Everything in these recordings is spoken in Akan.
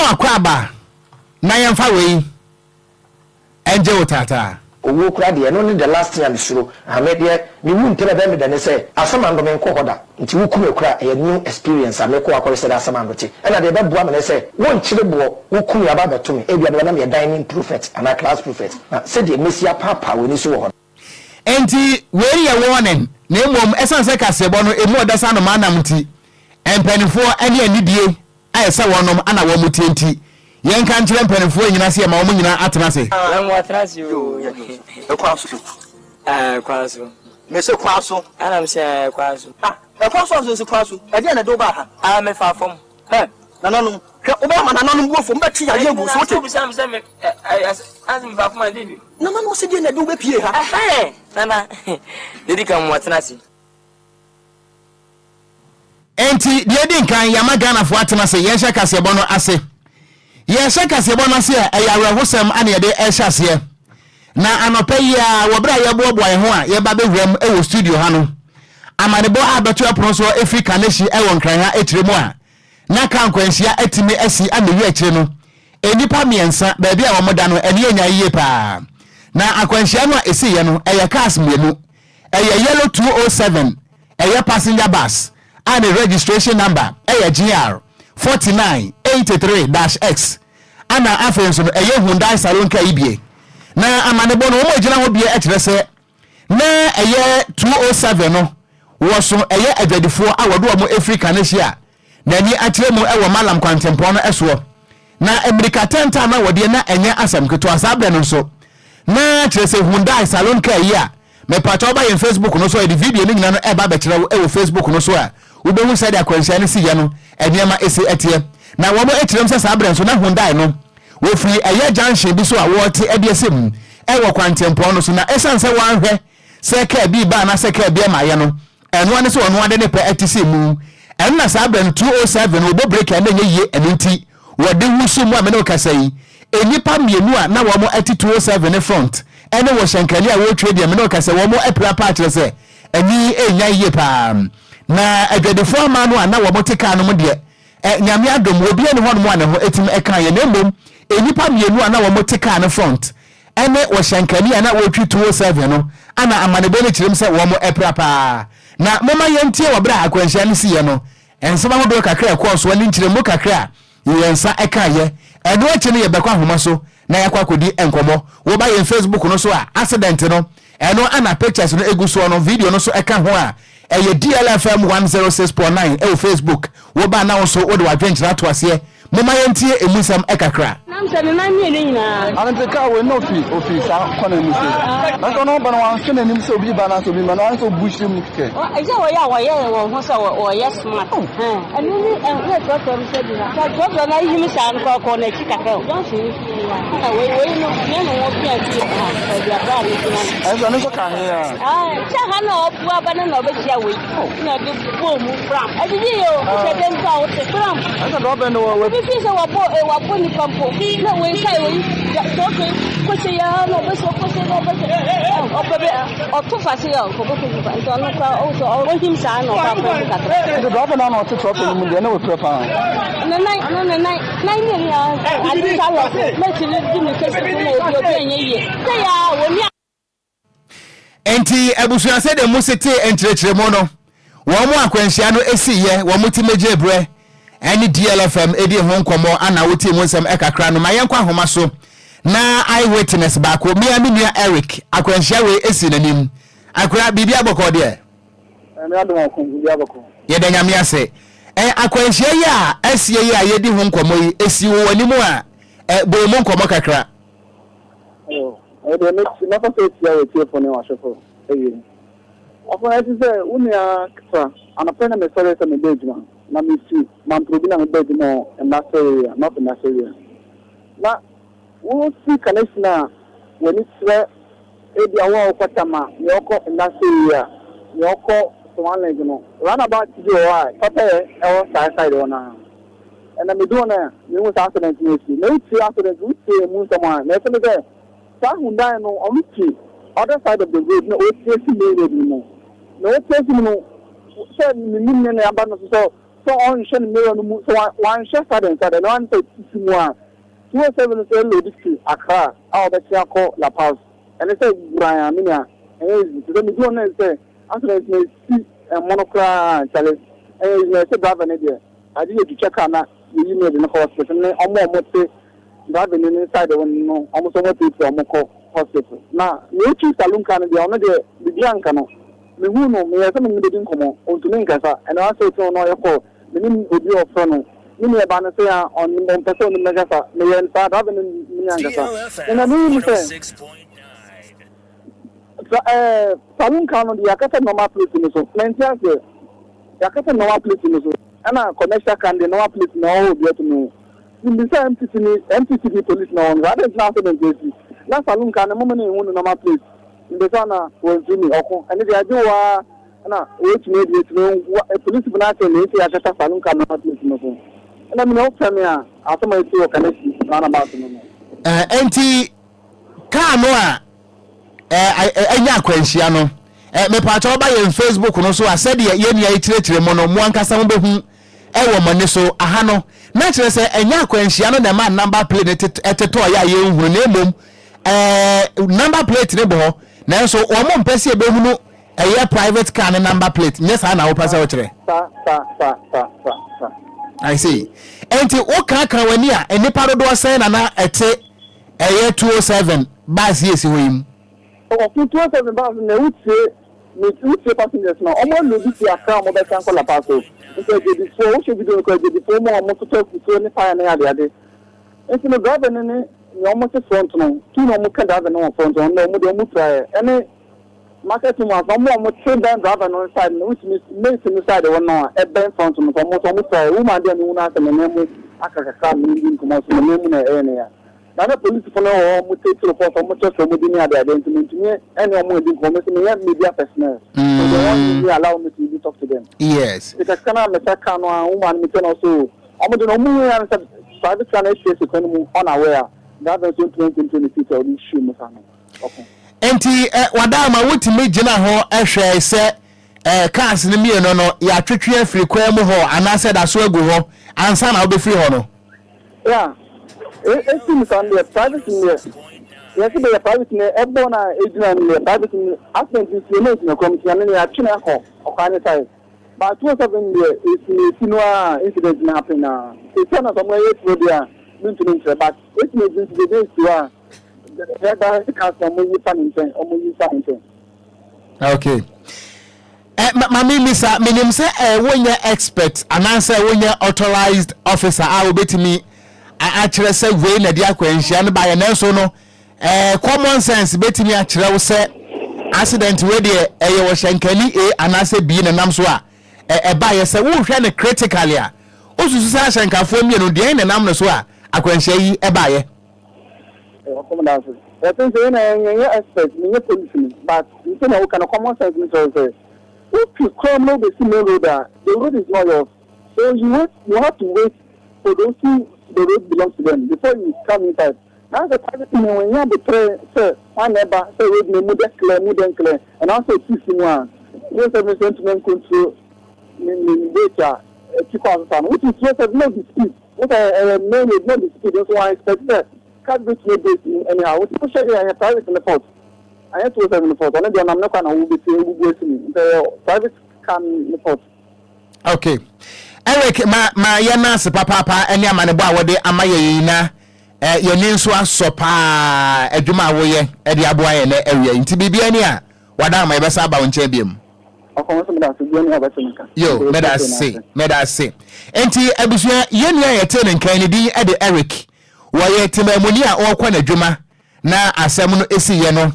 Wakɔ aba na yɛmfa wei ɛngye wo taataa. Owuo koraa deɛ, ɛno ne the last thing a mesuro. Ah, me deɛ, mewu ntɛm a ɛbɛyɛ me dɛ ne sɛ Asamando menkɔ hɔ da. Nti woku me koraa a, ɛyɛ new experience a mekɔ akɔhwɛ sɛdeɛ Asamando te. Ɛna deɛ ɛbɛboa me ne sɛ, wonkyere boɔ, woku me aba abɛto me. Ebia bɛba na meyɛ dining prefect anaa class prefect. Na sɛdeɛ mɛsi apaapaa w'ani so wɔ hɔ no. Enti wei yɛ warning, na mmom ɛsiane sɛ kaseɛbɔ no emu ɔda sɛ anomaa nam nti, mpanimfoɔ ne anidie ayɛ sɛ wɔnom ana wɔn tie nti, yɛnka nkyerɛ mpanimfoɔ nyinaa sɛ yɛma wɔn nyinaa atena ase. Na mo atena ase o. Ɛkwan so. Ɛkwan so. Mese kwan so. Ɛna mo sɛ ɛkwan so. Ah, ɛkwan so anso nsi kwan so. Ɛdeɛ na ɛde wo baa ha? Ah, mefa fam. Hɛ, nananom, hwɛ, wobɛyɛ ma nananom bu afu, mobɛtwe yareɛ agu so, wote? Wobisa me sɛ me ɛ ɛ ase mefa fam a ɛde bi. Nananom se deɛ na ɛde wo bɛpie ha? Ɛhɛn, nana, dedi kan mo atena ase. Enti deɛ ɛdi nkan, yɛama Ghanafoɔ atena ase, yɛnhyɛ kaseɛbɔ no ase. Yɛhyɛ kaseɛbɔ no ase a, ɛyɛ awerɛhosɛm ana yɛde ɛhyɛ aseɛ. Na anɔpa yi ara, wɔ berɛ a yɛboaboa yɛn ho a yɛba bɛwura mu wɔ studio ha no, amanebɔ a bɛto ɛpono soɔ ɛfiri Kaneshie wɔ Nkran ha akyire mu a na kaa nkwanhyia atumi asi amɛwi akyire no, nnipa mmiɛnsa, baabi a wɔn da no, ani anya yie paa. Na akwanhyia no a ɛsiiɛ no, ɛyɛ cars mmienu. Ɛyɛ yellow 207, ɛyɛ passenger bus a ne registration number ɛyɛ GR 4983-X, ana afei nso no ɛyɛ Hyundai saloon car yi bie. Na amanebɔ no wɔn a gyina hɔ bie kyerɛ sɛ na ɛyɛ 207 no wɔso ɛyɛ adwadifoɔ a wɔde wɔn efiri Kaneshie a n'ani akyerɛ mu wɔ Malam kwantempɔn no soɔ. Na mmirika tɛnta na wɔdeɛ na ɛnyɛ asɛm ketewa saa berɛ no nso. Na kyerɛ sɛ Hyundai saloon car yi a mepatwa woba yɛn Facebook no so a, yɛde video no nyinaa no ɛba bɛkyerɛ wo wɔ Facebook no so a, wobɛhu sɛdeɛ akwanhyia no si yɛ no, nneɛma ɛsi ɛteɛ. Na wɔn kyerɛ mu sɛ saa berɛ nso na Hyundai no wɔfiri ɛyɛ junction bi so a wɔte ɛde asi mu ɛwɔ kwantempɔn no so, na ɛsiane sɛ wɔanhwɛ sɛ kaa bi ba anaasɛ kaa bi ɛmaeɛ no, ɛno ane sɛ ɔno ade ne pɛ ɛte sɛ mu. Ɛno na saa berɛ no 207 no wɔbɔ breki a na ɛnyɛ yie, ɛno nti wɔde wusu mu a mene wo kasa yi, nnipa mmienu a na wɔn ɛte 207 ne front ɛne wɔ hyɛnkani a wɔretwie deɛ, mene wo kasa, wɔn apira paa, kyerɛ sɛ ani ɛnya yie paa. Na adwadifoɔ ama no a na wɔn te kaa no mu deɛ, Nyame adom, obi ani hɔnom a ne ho ɛtim ɛka yɛ, na mmom nnipa mmienu a na wɔn te kaa no front ɛne ɔhyɛnkani a na wɔretwi 207 no ana amanebɔ no kyerɛm sɛ wɔn apira paa. Na momma yɛntie wɔ berɛ a akwanhyia no siiɛ no, nsɛm ahodoɔ kakra a ɛkɔɔ soɔ ne nkyerɛmu kakra a yɛn nsa ɛkaeɛ. Ɛno akyi no yɛbɛkɔ ahoma so na yɛakɔ akɔdi nkɔmmɔ. Woba yɛn Facebook no so a, accident no, ɛno ana pictures no ɛgu soɔ no, video no so ɛka ho a, ɛyɛ DLFM 106.9 ɛwɔ Facebook. Woba na wo nso wode w'adwenkyerɛ ato aseɛ. Momma yɛntie emu nsɛm ɛkakra. Nam sɛ ne nan mmienu nyinaa. Ano nti kaa wei na ofi saa kɔna mu se. Nanso ɔno ɔba no wanhwɛ n'anim sɛ obi ba anaasɛ obi mma no, ayɛ sɛ obu hyɛ mu kɛkɛ. Ɛsɛ wɔyɛ a wɔyɛ wɔn ho sɛ wɔyɛ smart. Ɛno ne ɛna trɔtrɔ no sɛ bi na trɔtrɔ no ahim saa no kɔkɔ n'akyi kakra o. Johnson yi fi mu a ɛna wei wei no ne ne ho pia fi ha baabi abira a ne gyina no. Ɛnso ɛno nso ka he a. Kyɛ ha na ɔbu aba no na ɔbɛhyia wei na ɔde bɔɔ mu bram. Ɛdidi yɛ o, wohyɛ dɛm nso a wote bram. Ɛsɛ dɛ ɔbɛn no wɔ. Obi fi sɛ wɔabɔ nipa mpo na wei kae wei trɔtrɔ yi kɔhyɛ yi ara na ɔbɛhyɛ kɔhyɛ na ɔbɛhyɛ ɔpɛ bɛ ɔto fa se yɛ ɔkɔkɔ nipa nti ɔno koraa ɔwɔ sɛ ɔhim saa na ɔkɔ akɔ mu kakra. Nti dɛ ɔbɛn no na ɔte trɔtrɔ no mu deɛ na wɔpira paa. Ne nan ne ne nan nan mmienu a ade sa lɔko mɛtumi di mi kɛse mu na obi ɛnyɛ yie sɛ yɛ a wɔn ni. Enti abusua, sɛdeɛ Mose tee nkyerɛkyerɛmu no, wɔn mu akwanhyia no siiɛ, wɔn ti mɛgye berɛ ɛne DLFM ɛdi ho nkɔmmɔ ana wotie mu nsɛm ɛkakra no. Ma yɛnkɔ ahoma so na eyewitness baako, mea me nua Eric, akwanhyia wei ɛsi n'anim. Akora, biribi abɔkɔ deɛ? Yɛda Nyame ase. Akwanhyia yi a asie yi a yɛdi ho nkɔmmɔ yi, ɛsi wɔ w'anim a, bɔ mu nkɔmmɔ kakra. Ɛdeɛ mɛfa sɛ atia wɔ atiefo ne w'ahwɛfo awie. Ɔfo ɛte sɛ wo nua ketewa, anɔpa na mesɔre sɛ meba adwuma, na mefi Mamprobi na meba adwuma wɔ Industrial Area, North Industrial Area. Na wosi Kaneshie a w'ani kyerɛ ebi a wo a wokɔ Tama, nea ɔkɔ Industrial Area, nea ɔkɔ Swanlink no, roundabout bi wɔ hɔ a pɛpɛyɛ ɛwɔ saa side hɔ no ara. Ɛna medu hɔ no a, mehu saa accident no asi. Na wotie accident, wotie emu nsɛm a, na ɛsɛ ne sɛ saa Hyundai no, ɔno ti other side of the road na ɔretie si main road no mu. Na ɔretie si mu no, sɛ menim ne ne aba no so sɛ sɛ ɔnhwɛ ne mirror no mu, sɛ wanhwɛ sudden saa deɛ, ɛno ara ne sɛ sisi mu a, 207 no sɛ load fi Accra a ɔbɛkye akɔ La Paz, ɛne sɛ guran a, me nua, ɛnyɛ easy. Te sɛ medu hɔ no na ɛsɛ sɛ accident no asi ɛmono koraa a, kyale, ɛnyɛ easy, na ɛsɛ driver no deɛ, agye yɛtwitwa car na yɛyi no de no kɔ hospital ne ɔmo a ɔmo te driver no ne side hɔ no, ɔmo nso ɔmo apirapira ɔmo kɔ hospital. Na nea otwi saloon car no deɛ, ɔno deɛ biribi anka no. Mehuu no, meyɛɛ sɛ me ne no bɛdi nkɔmmɔ, ɔntumi nkasa. Ɛno ara sɛ ɔtumi na ɔyɛ call, me ne obi a ɔfrɛ no, me nua ba no sɛ a ɔnim, ɔmpɛ sɛ ɔne me bɛkasa. Meyɛɛ no saa, driver no ne me ankasa. Na nea mehu ne sɛ, sa ɛɛ saloon car no deɛ yɛakata normal plate no so, mente aseɛ. Yɛakata normal plate no so, ɛna commercial car no deɛ normal plate na ɔwɔ obi ato mu. Mibisa MTC ni MTC ni police na ɔwɔ no sɛ adɛn nti na accident asi na saloon car no moma no nhu no normal plate mbisa na wɔamfiri me ɔko ɛno deɛ agye wo ara na wɔatumi adi akyi no wa police fo no akyɛ me nti yɛakata saloon car normal plate no so ɛna mene wofrɛ me a asɛm a ɛsi wɔ Kaneshie roundabout no no. Eh, enti car no a eh, anya akwanhyia no eh, mepaakyɛ woba yɛn Facebook no so a sɛdeɛ yɛn nua yi kyerɛkyerɛ mu no mo ankasa mobɛhu ɛwɔ mo ani so aha no na kyerɛ sɛ ɛnyɛ akwanhyia no na ɛma number plate no tetɔɔyɛ a yɛnhunu na mmom eh, number plate no bɔ hɔ nanso wɔn mpɛ sɛ yɛbɛhunu ɛyɛ private car ne number plate nyɛ saa na wopɛ sɛ wokyerɛ. Sa sa sa sa sa sa. I see. Enti wokaaka w'ani a nnipa dodoɔ sɛn na na ɛte ɛyɛ 207 bus yi esi hɔ yi mu? Ɔko 207 bus no na wotie me wotie passengers no a wɔn alodi fi Accra a wɔbɛsan kɔ La Paz o. Nti adwadifoɔ wohwɛ video no koraa adwadifoɔ mu a wɔtotɔ akutuo ne paya ne adeade. Nti no driver no ne nea wɔte front no tu na wɔka driver no wɔ front no ɔno wɔn deɛ wɔn piraeɛ ɛne Market woman no wɔn a wɔte bɛn driver no side no wotumi mate no side hɔ no a ɛbɛn front no so wɔn nso wɔn piraeɛ. Woman deɛ mehu no ara sɛ ne nan mu aka kakra a me ne no di nkɔmmɔ so ne nan mu na ɛyɛ ne ya. Na na polisifo no wɔ hɔ a wɔtete report a wɔkyerɛkyerɛ wɔn din ne adeade nti mintumi ne wɔn andi nkɔmmɔ. Me nso menyɛ media personnel, so they won't really allow me to even talk to them. Nti kakra no a mesa kaa no ara, woman no metie no ɔse oh, wɔn de no wɔn hui ara ne sɛ private car no asiesie kwan no mu unaware a driver nso ntumi ncontrol ne seat a ɔde hwii mu saa no ɔko. Nti Wadaama wotumi gyina hɔ hwɛe sɛ cars no mmienu no yɛatwetwe afiri kwan mu hɔ anaasɛ ɛda so agu hɔ ansa na wobɛfiri hɔ no? Yeah, esi mu saa no deɛ private no deɛ yɛsi bɛyɛ private no ɛbɔ na egyina no deɛ private no accident nsi ɛna egyina kurom nti ɛno deɛ yɛatwe no akɔ ɔkwan ne side but 207 deɛ esi na esi no a incident no happen na esi na sɛ ɔmo ɛyɛ turo deɛ a mentumi nkyerɛ but esi na esi nti deɛ esi hɔ a yɛda cars na ɔmo yi fa ne nkyɛn ɔmo yi fa ne nkyɛn. Okay. Eh, ma me misa, menim sɛ eh, wonyɛ expert anaasɛ wonyɛ authorized officer a wobɛtumi akyerɛ sɛ wei na ɛde akwanhyia no baeɛ nanso no eh, common sense bɛtumi akyerɛ wo sɛ accident wei deɛ ɛyɛ ɔhyɛnkani A anaasɛ B na nam so a ɛbaeɛ sɛ wohwɛ no critically a wosusu sɛ ahyɛnkafoɔ mmienu deɛn na nam no so a akwanhyia yi ɛbaeɛ? Ɔkɔm da ase. Yɛte sɛ yɛn na yɛnyɛ expert, menyɛ police ni, but sɛnea woka no common sense no kyerɛ wo sɛ wofi kurom na wobɛsi main road a, the road is not yours. So you wait, you have to wait for those who the road belongs to them before you come inside. Na sɛ private no wɔnyɛ abotere sɛ hwan na ɛba sɛ road no emu dɛ clear, emu dɛ nclear, ɛna sɛ osisi mu a, wo sɛ me nso ntumi ncontrol me me weight a ɛti kɔ asesa no. Wotumi suro sɛ no di speed. Wo sɛ ɛyɛ main road no di speed nso wɔn expect sɛ car bi betumi abreak mu anyhow. Nti wohwɛ deɛ ɛyɛ private no fault. Anyɛ 207 no fault. Ɔno deɛ ɔnam ne kwan na wo bɛsi abubu asi mu. Nti ɛyɛ private car no fault. Okay. Eric, ma ma yɛn nan ase papaapa ne amanebɔ a wɔde ama yɛn yi na eh, yɛn ani nso asɔ paa adwuma a woyɛ de aboa yɛn nɛ awia yi. Nti biribiara ni a wada ama yɛbɛsa aba wo nkyɛn biom. Ɔkɔ nso meda ase obiara ni a ɔbɛte me nka. Yo, meda ase, meda ase. Nti abusua, yɛn nua a yɛtee ne nkan ne din de Eric. Wɔyɛ temamuni a ɔrekɔ n'adwuma na asɛm no siiɛ no,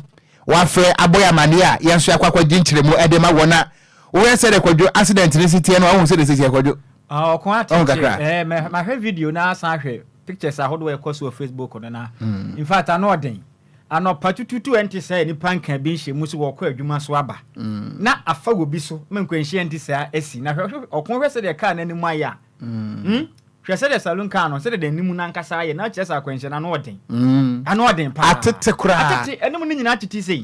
wafrɛ abɔ yɛn amaneɛ a yɛn nso yɛakɔ akɔgye nkyerɛmu de ma wɔn a wohwɛ sɛdeɛ Kwadwo accident no si teɛ no a, wohu sɛdeɛ ɛsi teɛ Kwadwo? Ah, ɔko Wohu atete. kakra? Eh, mahwɛ video na asan ahwɛ pictures ahodoɔ a ɛkɔ so wɔ Facebook no na. In fact, ano ɔden. Anɔpa tututu ɛnte sɛ nnipa nka bi nhyɛ mu sɛ wɔkɔ adwuma so aba. Na afa wɔ bi so ma nkwanhyia ɛnte saa asi. Na hwɛ, ɔko hwɛ sɛdeɛ kaa no anim ayɛ a. Hmm? Hwɛ sɛdeɛ saloon car no, sɛdeɛ n'anim no ankasa ayɛ, na kyerɛ sɛ akwanhyia no ano ɔden. Ano ɔden paa. Atete koraa. Atete, anim no nyinaa atete sei.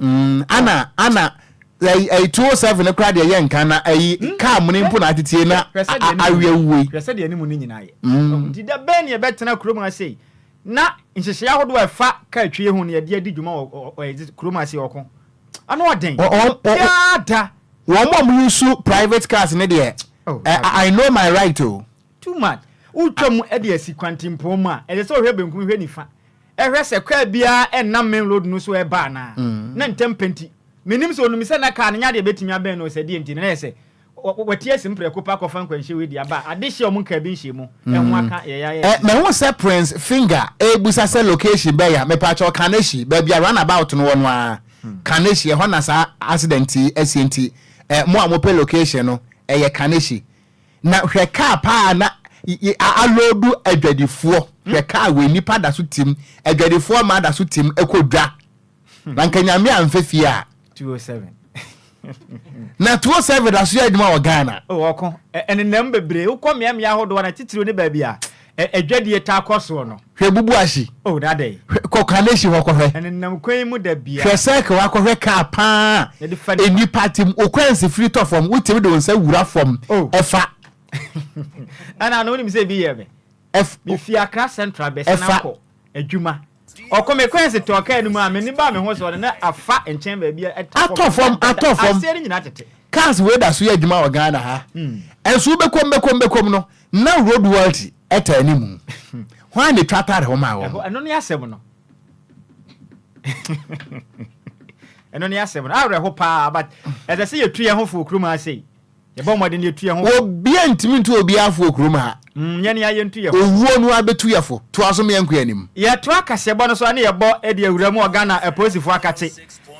Ana, ana. Ɛyi ɛyi 207 no koraa deɛ yɛ nka na ɛyi kaa mene mpo na atetie na Hwɛ sɛdeɛ anim awe awue. Hwɛ sɛdeɛ anim no nyinaa yɛ. Nti da bɛn na yɛbɛtena kurom ha sei na nhyehyɛeɛ ahodoɔ a ɛfa kaa twie ho no yɛde adi dwuma wɔ ɔ ɔ kurom ha sei ɔko ano ɔden biara da. Wɔn a wɔn use private cars ne deɛ Oh, I know my right o. Too much. Wotwa mu de asi kwantempɔn mu a, ɛsɛ sɛ wohwɛ benkum hwɛ nifa. Ɛhwɛ sɛ kaa biara ɛnnam main road no so ɛreba anaa. Na ntɛm pɛ nti, mennim sɛ onim sɛ na kaa no nyɛ adeɛ a ɛbɛtumi abɛn no o, sɛ deɛ nti no, na ɛyɛ sɛ wate asi mu prɛko pɛ akɔfa nkwanhyia wei de aba a, adehye a wɔn nkaa bi nhyɛɛ mu ho aka yɛn ayɛ Eh, mahu sɛ Prince Finger ɛrebusa sɛ location bɛn a, mepakyɛw Kaneshie, baabi a runabout no wɔ no ara, Kaneshie, ɛhɔ na saa accident yi asie nti, eh, mo a mopɛ location no, ɛyɛ Kaneshie. Na hwɛ kaa paa na aloodu adwadifoɔ, hwɛ kaa wei nipa da so tim, adwadifoɔ mmaa da so tim kɔ dwa. Na nka Nyame amfa fie a. 207. Na 207 da so yɛ adwuma wɔ Ghana. Oh, ɔko. Ɛnenam bebree. Wokɔ mmeammea ahodoɔ na titiriw ne baabi a adwadie taa kɔ soɔ no. Hwɛ Bubuashi. Oh, na adɛn? Hwɛ, kɔ Kaneshie hɔ kɔhwɛ. Ɛnenam kwan yi mu da biara. Hwɛ circle hɔ akɔhwɛ kaa paa a nnipa te mu. Wo kwansi firi tɔ fam, wotumi de wo nsa wura fam Oh. ɛfa. Ɛna no wonim sɛ ebi yɛ me. Ɛf, Mefi Accra Central bɛsan ɛfa. akɔ adwuma. Ɔko me kwansi tɔɔ kaa no mu a, m'ani baa me ho so no na afa nkyɛn baabi a ɛtɔ Atɔ fam, atɔ fam. Aseɛ no nyinaa tete. Cars wei da so yɛ adwuma wɔ Ghana ha. Ɛnso wobɛkɔm bɛkɔm bɛkɔm no, na road wealthy ɛta anim. Hwan na ɛtwa tare hɔ maa wɔn? Ɛno ne asɛm no. Ɛno ne asɛm no. Awerɛho paa, but ɛsɛ sɛ yɛtu yɛn ho fo wɔ kurom ha sei. Yɛbɔ mmɔden yɛtu yɛn ho fo. Obiara ntumi ntu obiara fo wɔ kurom ha. Yɛn a yɛntu yɛn ho. Owuo no ara bɛtu yɛn fo. Toa so ma yɛnkɔ yɛn anim. Yɛtoa kaseɛbɔ no so a ne yɛbɔ de awura mu wɔ Ghana apolisifoɔ akakye.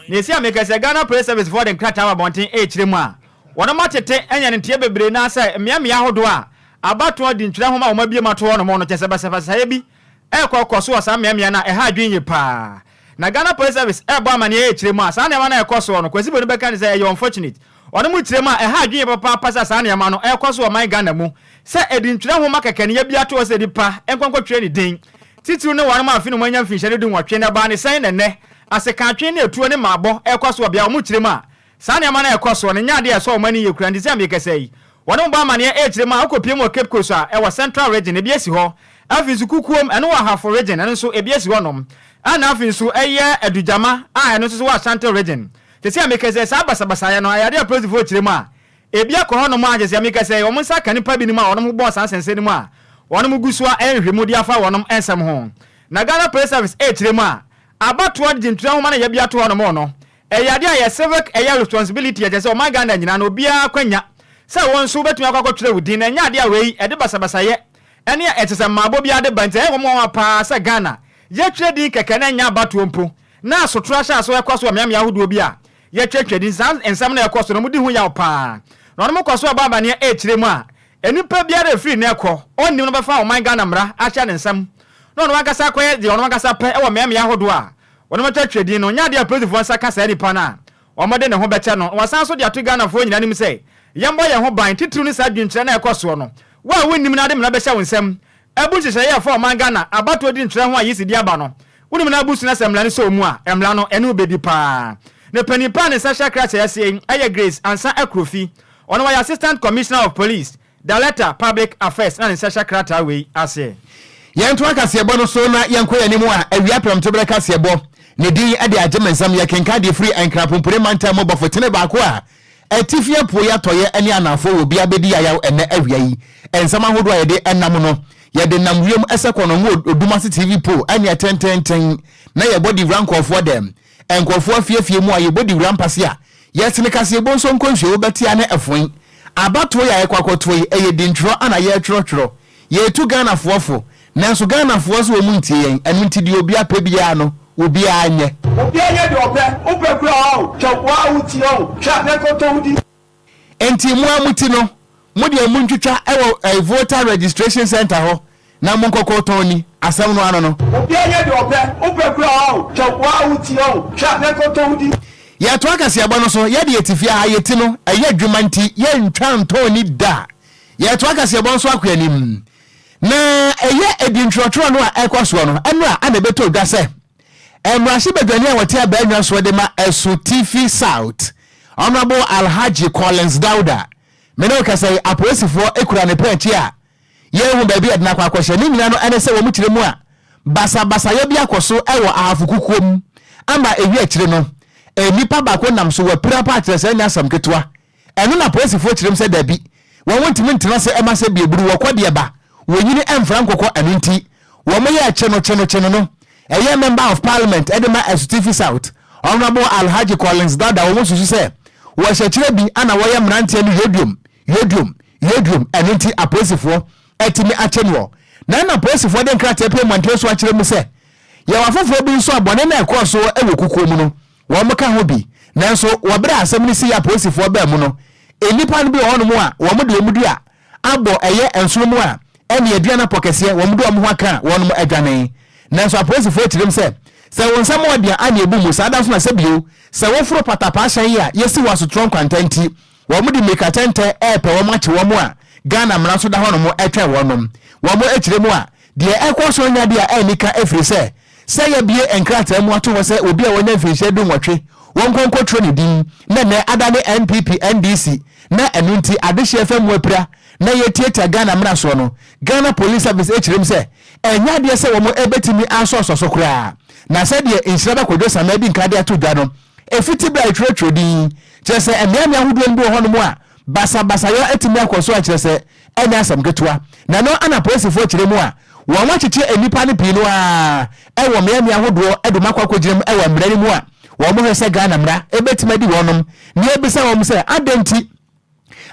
Na ɛsi a meka sɛ Ghana Police Service foɔ de nkrataa aba abɔnten rekyerɛ mu a, wɔnom atete anya ne nteɛ bebree naa sɛ mmeammea ahodoɔ a abatoɔ di ntwerɛ nhoma a wɔabue mu ato hɔ nom no kyerɛ sɛ basabasayɛ bi rekɔ kɔ so wɔ saa mmeammea no a ɛha adwene yie paa. Na Ghana Police Service rebɔ amaneɛ rekyerɛ mu a saa nneɛma no a ɛrekɔ soɔ no Kwasi Boadu bɛka no sɛ ɛyɛ unfortunate. Wɔnom rekyerɛ mu a ɛha adwene yie papaapa sɛ saa nneɛma no rekɔ so wɔ ɔman Ghana mu sɛ ɛdi ntwerɛ nhoma kɛkɛ no yɛbi ato hɔ sɛ nipa nkɔnkɔtwerɛ ne din titiriw ne wɔnom a afe no mu anya mfinhyia no dunwɔtwe na ɛbaa ne sɛn na ɛnnɛ asekantwe ne atuo ne mmaabɔ rekɔ so wɔ bea wɔn rekyerɛ mu a Saa nneɛma no a ɛkɔ soɔ no nyɛ adeɛ a ɛsɔ wɔn ani yie koraa nti sɛ merekasa yi, wɔne mo bɔ amaneɛ rekyerɛ mu a wokɔpue mu wɔ Cape Coast a ɛwɔ Central Region, ebi asi hɔ. Afei nso Kukuom, ɛno wɔ Ahafo Region, ɛno nso ebi asi hɔnom. Ɛna afei nso ɛyɛ Adugyama a ɛno nso so wɔ Ashanti Region. Seesei a merekasa yi, saa basabasayɛ no, ɛyɛ adeɛ a apolisifoɔ rekyerɛ mu a ebi akɔ hɔnom a kyerɛ sɛ merekasa yi, wɔn nsa aka nnipa binom a wɔn ho bɔɔ saa nsɛnsɛm no mu a wɔn gu so a ɛyɛ nhwehwɛmu de afa wɔn nsɛm ho. Na Ghana Police Service rekyerɛ mu a abatoɔ de ntua nwoma no a yɛabue ato hɔnom no, Ɛyɛ adeɛ a ɛyɛ civic ɛyɛ responsibility a kyerɛ sɛ ɔman Ghana nyinaa no obiara akwanya sɛ wo nso wobɛtumi akɔ akɔtwerɛ wo din na ɛnyɛ adeɛ a wei ɛde basabasayɛ ɛne ɛkyɛ sɛ mmaabɔ biara de ba nti ɛyɛ nwanwa paa sɛ Ghana yɛtwerɛ din kɛkɛ na ɛnyɛ abatoɔ mpo na asotorɔ ahyɛaseɛ ɛkɔ so wɔ mmeammea ahodoɔ bi a yɛtwerɛtwerɛ din saa nsɛm no a ɛkɔ so no wɔdi ho yaw paa na wɔnom kɔ so ɛbɔ amaneɛ ɛkyerɛ mu a nnipa biara ɛfiri nnɛ kɔ ɔnnim no bɛfa ɔman Ghana mmara ahyɛ ne nsam na ɔno ankasa akɔyɛ deɛ ɔno ankasa pɛ wɔ mmeammea ahodoɔ a Wɔnom atwa din no, nyɛ adeɛ a apolisifoɔ nsa ka saa nipa no a, wɔde ne ho bɛkyɛ no. Na wɔasan nso de ato Ghanafoɔ nyinaa anim sɛ, yɛmmɔ yɛn ho ban, titiriw ne saa adwenkyerɛ no a ɛkɔ soɔ no. Wo a wonnim no ade mmara bɛhyɛ wo nsam. Abu nhyehyɛeɛ a ɛfa ɔman Ghana abatoɔ di nkyerɛ ho a yisi de aba no, wonim no abu so na sɛ mmara no sɔ wo mu a, mmara no ɛne wo bɛdi paa. Ne panin pa a ne nsa hyɛ krataa aseɛ yi yɛ Grace Ansah Akrofi. Ɔno ɔyɛ Assistant Commissioner of Police Director, Public Affairs na ne nsa hyɛ krataa wei ase. Yɛntoa kaseɛbɔ no so na yɛnkɔ yɛn anim a awia prɛmtoberɛ kaseɛbɔ ne din de agye me nsam. Yɛkenkan deɛ ɛfiri Nkrapompire mantam mu bɔfotene baako a atifi apueɛ atɔeɛ ne anaafoɔ wɔ bi abɛdi yayaw ɛnnɛ awia yi. Nsɛm ahodoɔ a yɛde nam no, yɛde nam wiem sɛ kɔnɔngo Odumase TV pole ɛne ɛtententen na yɛbɔ de wura nkurɔfoɔ dɛm, nkurɔfoɔ afiefie mu a yɛbɔ de wura mpase a Yɛtene kaseɛbɔ nso nkɔnhwɛ wobɛte a ne ɛfoe. Abatoɔ yi a yɛkɔ akɔtoɔ yi, ɛyɛ dintwerɛ ana yɛretwerɛtwerɛ. Yɛretu Ghanafoɔ fo, nanso Ghanafoɔ se wɔn ntie yɛn, ɛno nti deɛ obiara pɛ biara no, obiara nyɛ. Obiara nyɛ deɛ ɔpɛ, wopɛ koraa o, hwɛ wo ara wo ti o, hwɛ na kɔtɔ wo di. Enti mo ara mo ti no, mo deɛ montwitwa wɔ voter registration centre hɔ Na monkɔkɔ tɔn ni, asɛm no ano no. Obiara nyɛ deɛ ɔpɛ, wopɛ koraa o, hwɛ wo ara wo ti o, hwɛ na kɔtɔ wo di. Yɛtoa kaseɛbɔ no so, yɛde yɛte fie ha, yɛti no, ɛyɛ adwuma nti yɛntwa ntɔn ni da. Yɛtoa kaseɛbɔ nso akɔ anim. Na ɛyɛ adi ntwerɛtwerɛ no a ɛkɔ soɔ no, ɛno a na ɛbɛtɔ dwa sɛ Mmarahyɛbadwani a wɔte Abaanwa soɔ de ma Asutifi South, Honourable Alhaji Collins Dauda, me ne wo kasa yi, apolisifoɔ kura ne pɛn akyi a yɛnhu baabi a ɛde no akɔ akɔhyɛ. Ne nyinaa no ɛne sɛ wɔn kyerɛ mu a basabasayɛ bi akɔ so wɔ Ahafo kukuo mu ama ɛwi akyire no nnipa baako nam so wapira paa kyerɛ sɛ ɛnyɛ asɛm ketewa. Ɛno na apolisifoɔ kyerɛ mu sɛ dabi, wɔn ntumi ntena ase ɛma sɛ bieburu wɔkɔ deɛ ba, wɔnyini ɛmfra nkokɔ ɛno nti wɔn yɛɛ kyeno kyeno kyeno no. Ɛyɛ Member of Parliament de ma Asutifi South, Honourable Alhaji Collins Dada wɔn susu sɛ wɔhyɛ kyerɛ bi ana wɔyɛ mmeranteɛ no yodiom, yodiom, yodiom ɛno nti apolisifoɔ atumi akye noɔ. Na ɛna apolisifoɔ de nkrataa pue mmɔntene so akyerɛ mu sɛ yɛwɔ afoforɔ bi nso a bɔne no a ɛkɔɔ so wɔ kukuo mu no wɔn ka ho bi. Nanso wɔ berɛ a asɛm no siiɛ apolisifoɔ baa mu no nnipa no bi wɔ hɔnom a wɔn de wɔn dua abɔ ɛyɛ nsono mu a ɛne aduan apɔ kɛseɛ wɔn de wɔn ho aka a wɔnom adwane. Nanso apolisifoɔ kyerɛm sɛ, sɛ wo nsa mu ɔden a ana ɛbu mu, saa da nso na sɛ bio, sɛ woforo patapaa hyɛn yi a yɛsi wɔ asotorɔ nkwanta nti, wɔn de mmirika tɛntɛ ɛrepɛ wɔn akye wɔn a Ghana mmara nso da hɔnom ɛtwɛn wɔnom. Wɔn kyerɛ mu a, deɛ ɛrekɔ so no nyɛ adeɛ a ɛnni ka ɛfiri sɛ, Sɛ yɛabue nkrataa mu ato hɔ sɛ obi a wanya mfinhyia dunwɔtwe wɔnkɔ nkɔtwerɛ ne din na nnɛ adane NPP, NDC na ɛno nti adehyeɛ fa mu apira na yɛtiatia Ghana mmara soɔ no, Ghana Police Service kyerɛ mu sɛ ɛnyɛ adeɛ sɛ wɔn bɛtumi asɔsɔ so koraa. Na sɛdeɛ Nhyira Ba Kwadwo Samah adi nka de ato dwa no, ɛfiti berɛ a yɛtwerɛtwerɛ din yi, kyerɛ sɛ mmeammea ahodoɔ no bi wɔ hɔnom a basabasayɔ atumi akɔ so a kyerɛ sɛ ɛnyɛ asɛm ketewa, na ɛno na apolisifoɔ kyerɛ mu a wɔakyekye nnipa no pii no ara wɔ mmeammea ahodoɔ de wɔn akɔ akɔgyina mu wɔ mmara no mu a wɔhwɛ sɛ Ghana mmara bɛtumi adi wɔnom na yɛbisa wɔn sɛ adɛn nti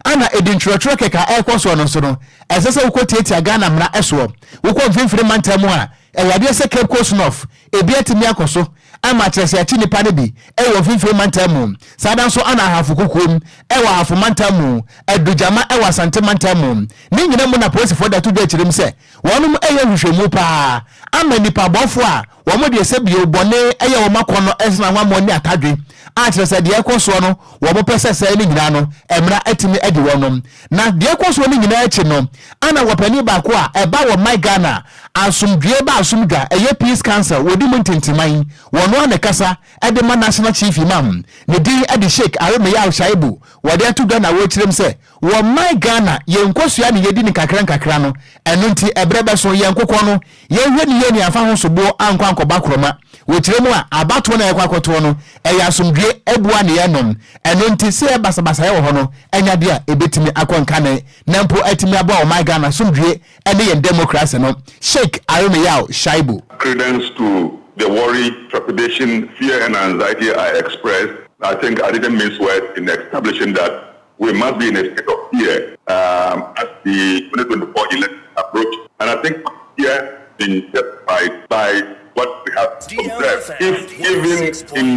ana ɛdi ntwerɛtwerɛ kɛkɛ a ɛrekɔ soɔ no nso no ɛsɛ sɛ wokɔ tiatia Ghana mmara soɔ. Wokɔ mfimfini mantam mu a ɛyɛ adeɛ sɛ Cape Coast North ebi atumi akɔ so ama kyerɛ sɛ yɛakye nnipa no bi wɔ Mfimfini Mantam mu. Saa da nso na Ahafo Kokoam wɔ Ahafo Mantam mu, Adugyama wɔ Asante Mantam mu. Ne nyina mu na apolisifoɔ de ato dwa akyerɛ mu sɛ wɔnom yɛ nhwehwɛmu paa ama nnipa bɔfoɔ a wɔn deɛ sɛ bio bɔne yɛ wɔn akɔnnɔ nsena hwammɔ ne atadwe a kyerɛ sɛ deɛ ɛkɔ soɔ no wɔn pɛ sɛ sɛe no nyinaa no mmara atumi adi wɔnom. Na deɛ ɛkɔ soɔ no nyinaa akyi no ana wɔpanin baako a ɛba wɔ my Ghana asomdwoeɛ ba asomdwa ɛyɛ Peace Council wɔdi mu ntintiman wɔno ara na ɛkasa de ma National Chief Imam ne din de Sheik Aremeyal Shaibu wɔde ato dwa na wɔrekyerɛm sɛ wɔ my Ghana yɛn nkosua ne yɛdi no nkakra nkakra no ɛno nti ɛberɛ bɛso yɛn nkokɔ no Yɛnhwɛ no yie na yɛamfa ho soboɔ ankɔ ankɔbɔ akorɔma. Wɔ kyerɛ mu a, abatoɔ no a yɛkɔ akɔtoɔ no, ɛyɛ asomdwoeɛ abua ne yɛnom. Ɛno nti, sɛ yɛ basabasayɛ wɔ hɔ no, ɛnyɛ adeɛ a ɛbɛtumi akɔ nkane na mpo atumi aboa ɔman Ghana asomdwoeɛ ne yɛn demokrase no. Sheik Aremeyaw Shaibu. Credence to the worry, trepidation, fear and anxiety I expressed, I think I didn't mince words in establishing that we must be in a state of fear um, as the 2024 election approach. And I think fear been justified by what we have observed. If even in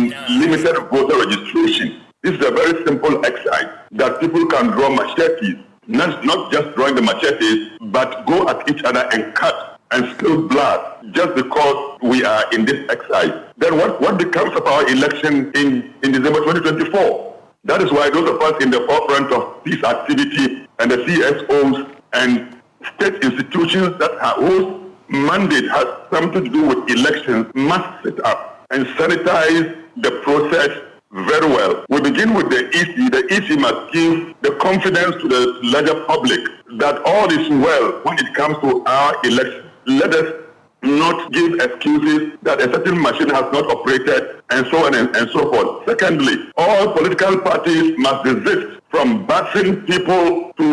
limited voter registration, this is a very simple exercise that people can draw machetes, not, not just drawing the machetes, but go at each other and cut and spill blood just because we are in this exercise. Then what, what becomes of our election in, in December 2024? That is why those of us in the forefront of peace activity and the CSOs and state institutions that are, whose mandate has something to do with elections must sit up and sanitize the process very well. We begin with the EC. The EC must give the confidence to the larger public that all is well when it comes to our election. Let us not give excuses that a certain machine has not operated and so on and, and so forth. Secondly, all political parties must desist from busing people to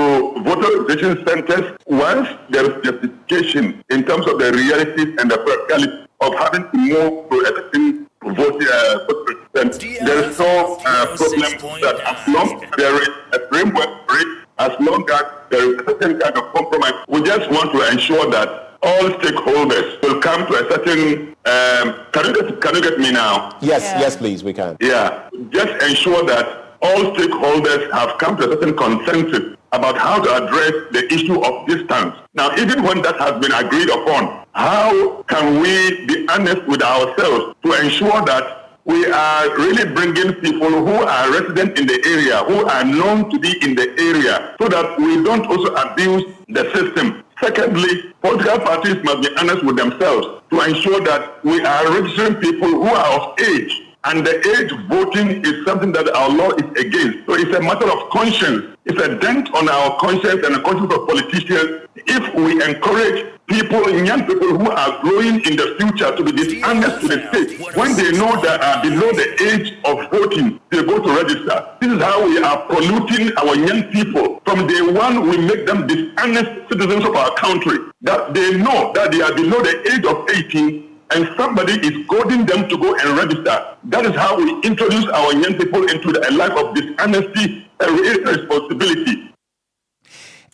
voter registration centers once there is justification in terms of the realities and the practicality of having to move to a certain vote, voter registration. There is no problem that as long as there is a framework for it, as long as there is a certain kind of compromise, we just want to ensure that all stakeholders will come to a certain. Um, can you get can you get me now? Yes, yeah. yes, please, we can. Yeah, just ensure that all stakeholders have come to a certain consensus about how to address the issue of distance. Now, even when that has been agreed upon, how can we be honest with ourselves to ensure that we are really bringing people who are resident in the area, who are known to be in the area, so that we don't also abuse the system. Secondly, political parties must be honest with themselves to ensure that we are registering people who are of age. And the age voting is something that our law is against. So it's a matter of conscience. It's a dent on our conscience and the conscience of politicians if we encourage people, young people who are growing in the future to be dishonest to the state. When they know that are below the age of voting, they go to register. This is how we are polluting our young people. From day one, we make them dishonest citizens of our country. That they know that they are below the age of 18 and somebody is goading them to go and register. That is how we introduce our young people into a life of dishonesty and irresponsibility.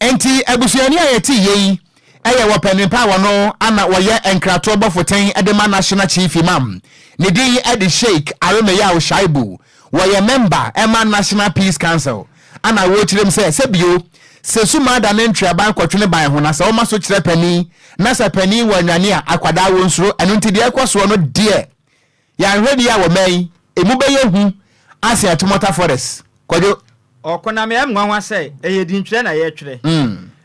Enti abusuani a yɛte yie yi yɛ wɔ panin pa a wɔno ana wɔyɛ nkratoɔ bɔfoten de ma National Chief Imam. Ne din de Sheik Aremeyaw Shaibu. Wɔyɛ mɛmba ma National Peace Council. Ana wɔkyerɛm sɛ, sɛ bio, sɛ suma da ne ntweaban kɔtwene ban ho na sɛ wɔma so kyerɛ panin na sɛ panin wɔ anwane a, akwadaa wɔnsuro. Ɛno nti deɛ ɛkɔ soɔ no deɛ, yɛanhwɛ die a wɔ mmaa yi, emu bɛyɛ hu asen Atumota Forest. Kwadwo. Ɔko na me ɛm nwanwa sɛ ɛyɛ dintwerɛ na yɛtwerɛ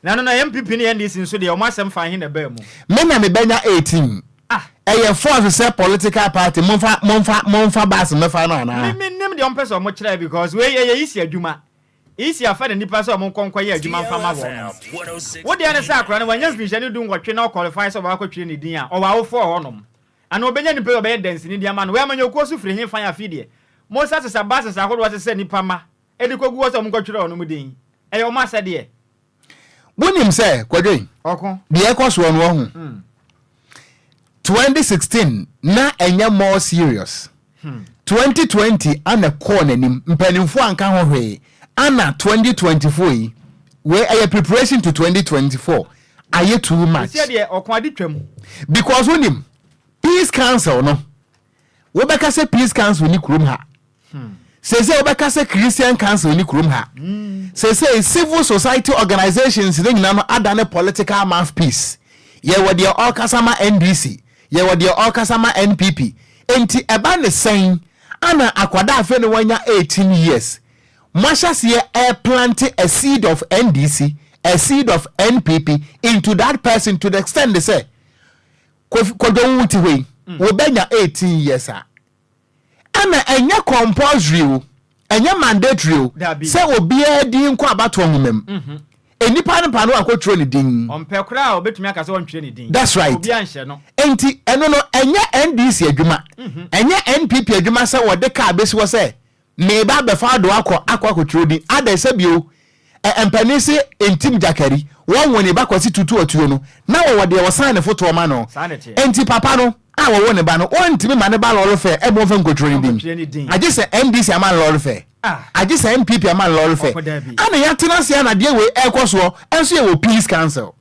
na ɛno no NPP ne NDC nso deɛ ɔmo asɛm fa he na ɛbaa mu? Me na me bɛnya 18. Ah. Ɛyɛ force sɛ political party momfa momfa momfa bus mmɛfa no anaa? Me me nim deɛ ɔmo pɛ sɛ ɔmo kyerɛ because wei ɛyɛ EC adwuma. EC afa ne nipa sɛ ɔmo nkɔ nkɔ yɛ adwuma mfa ma wɔnom. Wo deɛ ne sɛ akora no wanya mfinhyia ne du nwɔtwe na ɔqualify sɛ ɔbɛkɔ akɔ twerɛ ne din a ɔwɔ awofoɔ wɔ hɔnom. Anaa ɔbɛnya nipa bi a ɔbɛyɛ dansini de ama no. Wei amanyɔkuo so firi he fan afei deɛ mo sa sesa buses ahodoɔ sesɛ nipa ma de kɔgu hɔ sɛ wɔnkɔtwerɛ wɔn din. Ɛyɛ wɔn asɛdeɛ. Wonim sɛ, Kwadwo yi, Ɔko. deɛ ɛkɔ soɔ no wahu. 2016 na ɛnyɛ more serious. 2020 ana ɛkɔɔ n'anim, mpanimfoɔ anka ho hwee. Ana 2024 yi, wei ɛyɛ preparation to 2024, ayɛ too much. Seesei deɛ ɔko ade twam. Because wonim, Peace Council no, wobɛka sɛ Peace Council ni kurom ha. Seesei wobɛka sɛ Christian Council ni kurom ha. Seesei civil society organizations ne nyinaa no adane political mouthpiece. Yɛwɔ deɛ ɔrekasa ma NDC, yɛwɔ deɛ ɔrekasa ma NPP. Enti ɛba ne sɛn ana akwadaa afei na wanya 18 years, moahyɛ aseɛ ɛreplante a seed of NDC, a seed of NPP into that person to the extent sɛ Kofi Kwadwo wo te hɔ yi, wobɛnya 18 years a, ɛna ɛnyɛ compulsory o, ɛnyɛ mandatory o Dabi. sɛ obiara din nkɔ abatoɔ nwoma mu. Nnipa no pa no akɔtwerɛ ne din. Ɔmpɛ koraa a ɔbɛtumi aka sɛ ɔntwerɛ ne din. That's right. Obiara nhyɛ no. Enti ɛno no ɛnyɛ NDC adwuma, ɛnyɛ NPP adwuma sɛ wɔde kaa bɛsi hɔ sɛ Mereba abɛfa ado akɔ akɔ akɔtwerɛ din. Adɛn sɛ bio ɛ mpanin se ntim gyakari, wɔnwo ne ba Kwasi tutu ɔtuo no, na wɔwɔ deɛ wɔsan ne fotoɔ ma no. Saa na ɛteɛ. Enti papa no a wɔwo ne ba no, ɔntumi ma ne ba lɔre fɛ ɛma ɔmfa nkɔtwerɛ ne din. Ɔnkɔtwerɛ ne din. Agye sɛ NDC ama no lɔre fɛ. Ah. Agye sɛ NPP ama no lɔre fɛ. Ɔkɔ daabi. Ɛna yɛatena ase a na adeɛ wei ɛrekɔ soɔ, ɛnso yɛwɔ Peace Council.